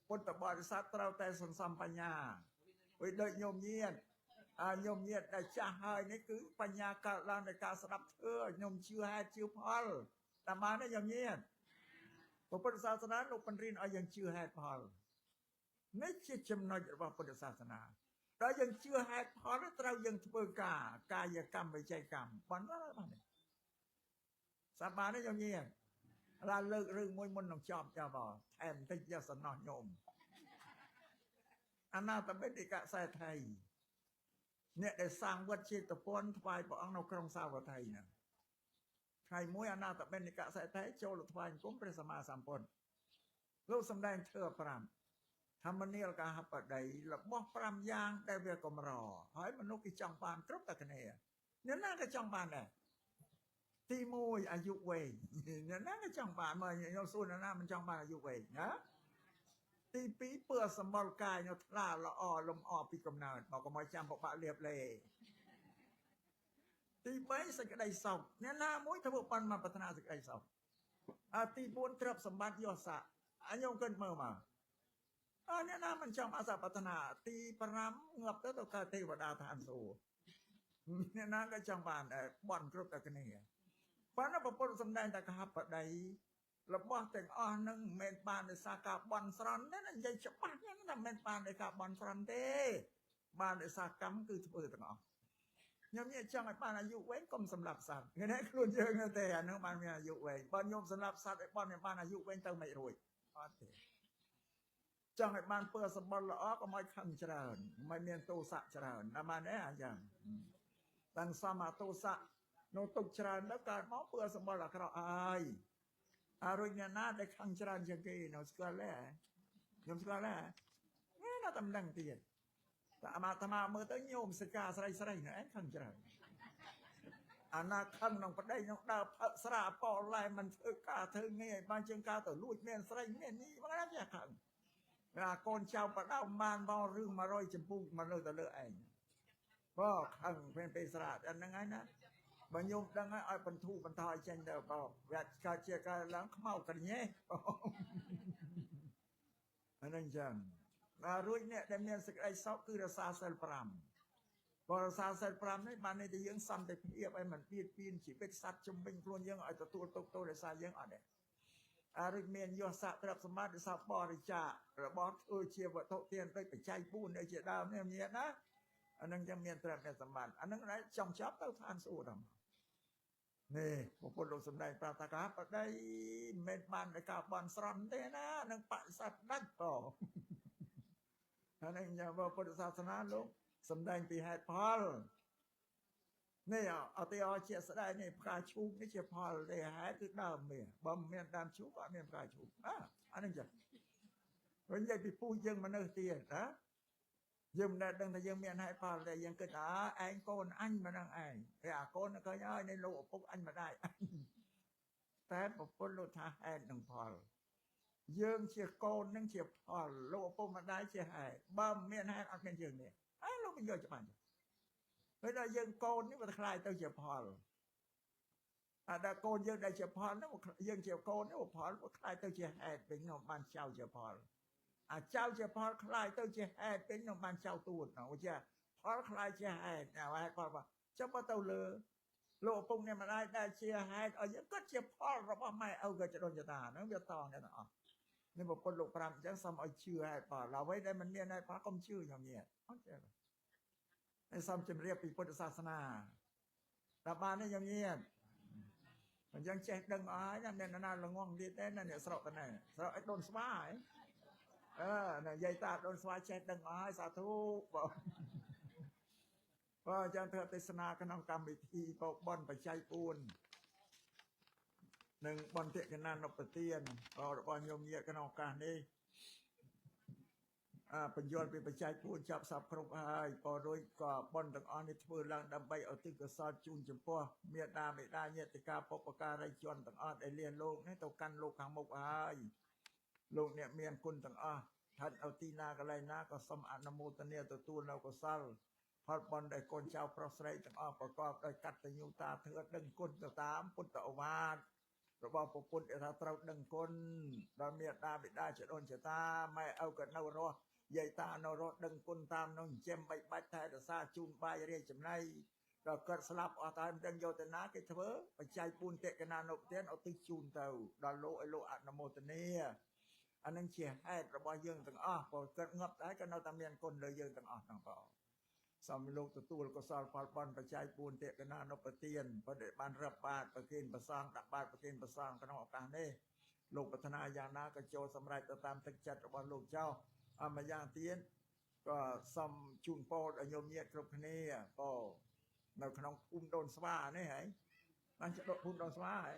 ពុទ្ធបរិស័ទត្រូវតែសន្សំបញ្ញាវាដូចញោមញៀនអាញោមញៀនដែលចាស់ហើយនេះគឺបញ្ញាកើតឡើងដោយការស្ដាប់ធ្វើញោមជឿហេតុជឿផលតាមបានទេញោមញៀនពុទ្ធសាសនាលោកបង្រៀនឲ្យយើងជឿហេតុផលនេះជាចំណុចរបស់ពុទ្ធសាសនាដល់យើងជឿហេតុផលត្រូវយើងធ្វើការកាយកម្មវិច័យកម្មប៉ុណ្ណាបានទេសាបានទេញោមញៀនឡាលើករឿងមួយមុននឹងចប់ចាបងថែមតិចយកសំណោះញោមអនាថបិណ្ឌិកសេដ្ឋីអ្នកដែលសាងវត្តចេតពន្ធថ្វាយព្រះអង្គនៅក្រុងសាវត្ថីហ្នឹងថ្ងៃមួយអនាថបិណ្ឌិកសេដ្ឋីចូលថ្វាយអង្គមព្រះសម្មាសម្ពុទ្ធលោកសម្ដែងធម៌5ធម្មនាលកហបតីរបស់5យ៉ាងដែលវាកម្រហើយមនុស្សគេចង់បានគ្រប់តែគ្នាអ្នកណាក៏ចង់បានដែរទី1អាយុវែងអ្នកណាក៏ចង់បានមើលខ្ញុំសួរអ្នកណាមិនចង់បានអាយុវែងណាទី2ពើសម្បល់កាយនៅថ្លាល្អលំអពីកំណើតមកកុំឲ្យចាំពិបាកលៀបលេទី3សេចក្តីសុខអ្នកណាមួយធ្វើបានមកប្រាថ្នាសេចក្តីសុខអាទី4ទ្រព្យសម្បត្តិយស័កអញខ្ញុំគិតមើលមកអើអ្នកណាមិនចង់អសប្រាថ្នាទី5ងាប់ទៅទៅកើតទេវតាឋានសួគ៌អ្នកណាក៏ចង់បានដែរបន់គ្រប់តែគ្នាប៉ុន្តែប្រពន្ធសំដែងតែកហបតីរបស់ទាំងអស់នឹងមិនមែនបានដោយសារការបន់ស្រន់ទេនិយាយច្បាស់ហ្នឹងថាមិនមែនបានដោយការបន់ស្រន់ទេបានដោយសារកម្មគឺធ្វើទាំងអស់ខ្ញុំនិយាយចង់ឲ្យបានអាយុវែងកុំសម្លាប់សត្វគេនេះខ្លួនយើងទេអានឹងបានមានអាយុវែងបើខ្ញុំសម្លាប់សត្វឲ្យបានបានអាយុវែងទៅមិនរួចអត់ទេចង់ឲ្យបានពើសម្បត្តិល្អកុំឲ្យខឹងច្រើនមិនមានទោសៈច្រើនណាបានទេអញ្ចឹងតាំងសមទោសៈនៅទុកច្រើនទៅកើតមកពើសម្បត្តិអាក្រក់ហើយអរុញអ្នកណាដែលខឹងច្រើនជាងគេនៅស្គាល់ទេខ្ញុំស្គាល់ទេណាតែមិនដឹងទៀតតែអាត្មាមើលទៅញោមសិកាស្រីស្រីណែខឹងច្រើនអាណាខឹងក្នុងប្តីក្នុងដើរផឹកស្រាប៉ឡែមិនធ្វើការធ្វើងារឲ្យបានជាងការទៅលួចមានស្រីមាននេះមកណាចេះខឹងអាកូនចៅបដៅបានបងរឿង100ចម្ពុះមកលើទៅលើឯងបើខឹងពេលពេលស្រាអាហ្នឹងហើយណាបើញោមដឹងហើយឲ្យបន្ធូរបន្ថយចេញទៅបើវាកើតជាកើតឡើងខ្មៅក្រញេះអាហ្នឹងចឹងដល់រួចអ្នកដែលមានសេចក្តីសុខគឺរក្សាសិល5បើរក្សាសិល5នេះបានន័យថាយើងសន្តិភាពឲ្យមិនបៀតបៀនជីវិតសត្វជំវិញខ្លួនយើងឲ្យទទួលទុក្ខទោសដោយសារយើងអត់ទេអរិញមានយស័កទ្រព្យសម្បត្តិដោយសារបរិច្ចាគរបស់ធ្វើជាវត្ថុទានដូចបច្ច័យ4ដូចជាដើមនេះមានណា អានឹងចឹងមានទ្រព្យមានសម្បត្តិអានឹងដែរចង់ចាប់ទៅឋានសួគ៌ដល់នេះពុទ្ធលោកសំដែងប្រាប់ថាកាបដីមិនបានដោយការបន់ស្រន់ទេណានឹងបិសាទដាច់បងអានឹងញ៉ាំពុទ្ធសាសនាលោកសំដែងពីហេតុផលនេះឧទាហរណ៍ជាស្ដែងនេះផ្កាឈូកនេះជាផលទេហេតុគឺដើមមានបើមិនមានដើមឈូកក៏អត់មានផ្កាឈូកអានឹងចឹងវិញនិយាយពីពូជយើងមនុស្សទៀតណាយើងមិនដែលដឹងថាយើងមានហេតុផលតែយើងគិតថាឯងកូនអញមិនដឹងឯងតែអាកូនឃើញហើយនេះលោកឪពុកអញម្ដាយតែប្រពន្ធលោកថាហេតុនិងផលយើងជាកូននឹងជាផលលោកឪពុកម្ដាយជាហេតុបើមិនមានហេតុអត់មានយើងនេះអើលោកមិនយល់ច្បាស់ពេលដល់យើងកូននេះវាខ្លាយទៅជាផលអាដល់កូនយើងដែលជាផលនោះយើងជាកូននោះផលវាខ្លាយទៅជាហេតុវិញនោះបានចៅជាផលអាចៅជាផលខ្លាយទៅជាហេតុវិញនោះបានចៅទួតនោះជាផលខ្លាយជាហេតុហេតុផលចាំបើទៅលើលោកឪពុកអ្នកម្ដាយដែលជាហេតុឲ្យយើងគាត់ជាផលរបស់ម៉ែឪក៏ចដូនចតាហ្នឹងវាតអ្នកទាំងអស់នេះប្រពន្ធលោក5អញ្ចឹងសូមឲ្យជឿហេតុផលអ្វីដែលមិនមានហេតុផលកុំជឿខ្ញុំញាតិអត់ចេះហើយសូមជម្រាបពីពុទ្ធសាសនាដល់បាននេះខ្ញុំញាតិអញ្ចឹងចេះដឹងអស់ហើយណាមានណាល្ងងទៀតទេណាអ្នកស្រុកទៅណាស្រុកឲ្យដូនស្វាហ៎អឺនិយាយតាដូនស្វាចេះដឹងអស់ហើយសាធុបងបើអញ្ចឹងធ្វើទេសនាក្នុងកម្មវិធីបបនបច្ច័យ4និងបន្តិកណានុបទានរបស់ញោមញាតិក្នុងឱកាសនេះបញ្យល់ពីបច្ច័យ4ចាប់សពគ្រប់ហើយក៏រួចក៏បនទាំងអស់នេះធ្វើឡើងដើម្បីឧទ្ទិសកុសលជូនចំពោះមេដាបិតាញាតិកាបុព្វការីជនទាំងអស់ដែលលៀនលោកនេះទៅកាន់លោកខាងមុខហើយលោកអ្នកមានគុណទាំងអស់ស្ថិតនៅទីណាកន្លែងណាក៏សូមអនុមោទនាទទួលនៅកុសលផលបុណ្យដែលកូនចៅប្រុសស្រីទាំងអស់ប្រកបដោយកតញ្ញូតាធ្វើដឹងគុណទៅតាមពុទ្ធអូវាទរបស់ពុទ្ធថាត្រូវដឹងគុណដល់មេដាបិតាចដូនចតាម៉ែឪក៏នៅរស់យាយតានៅរស់ដឹងគុណតាមនោះចិញ្ចឹមបីបាច់ថែរក្សាជូនបាយរាយចំណៃដល់គាត់ស្លាប់អស់តែមិនដឹងយកទៅណាគេធ្វើបច្ច័យ4តេកណានុទានឧទ្ទិសជូនទៅដល់លោកឲ្យលោកអនុមោទនាអានឹងជាហេតុរបស់យើងទាំងអស់ព្រោះគាត់ងាប់ដែរក៏នៅតែមានគុណលើយើងទាំងអស់ហ្នឹងបងសូមលោកទទួលកុសលផលបុណ្យបច្ច័យ4តេកណានុបទានបើដែលបានរាប់បាតប្រគេនប្រសងដាក់បាតប្រគេនប្រសងក្នុងឱកាសនេះលោកប្រាថ្នាយ៉ាងណាក៏ចូលសម្រេចទៅតាមទឹកចិត្តរបស់លោកចៅអម្យ៉ាងទៀតក៏សូមជូនពរដល់ញោមញាតិគ្រប់គ្នាក៏នៅក្នុងភូមិដូនស្វានេះហីបានចដុភូមិដូនស្វាហី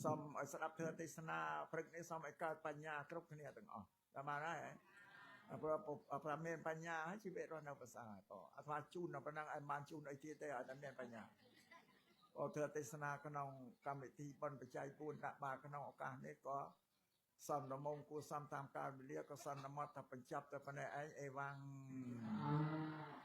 សូមឲ្យស្ដាប់ធម៌ទេសនាព្រឹកនេះសូមឲ្យកើតបញ្ញាគ្រប់គ្នាទាំងអស់តាមបានហើយព្រោះប្រមានបញ្ញាហើយជីវិតរស់នៅប្រសើរបងអាត្មាជូនដល់ប៉ុណ្ណឹងឲ្យបានជូនអីទៀតទេឲ្យតែមានបញ្ញាបើធ្វើទេសនាក្នុងកម្មវិធីបុណ្យបច្ច័យ4ដាក់បាតក្នុងឱកាសនេះក៏សំរមងគួរសំតាមកាលវេលាក៏សន្មត់ថាបញ្ចប់តែប៉ុណ្ណេះឯងអេវ៉ាំង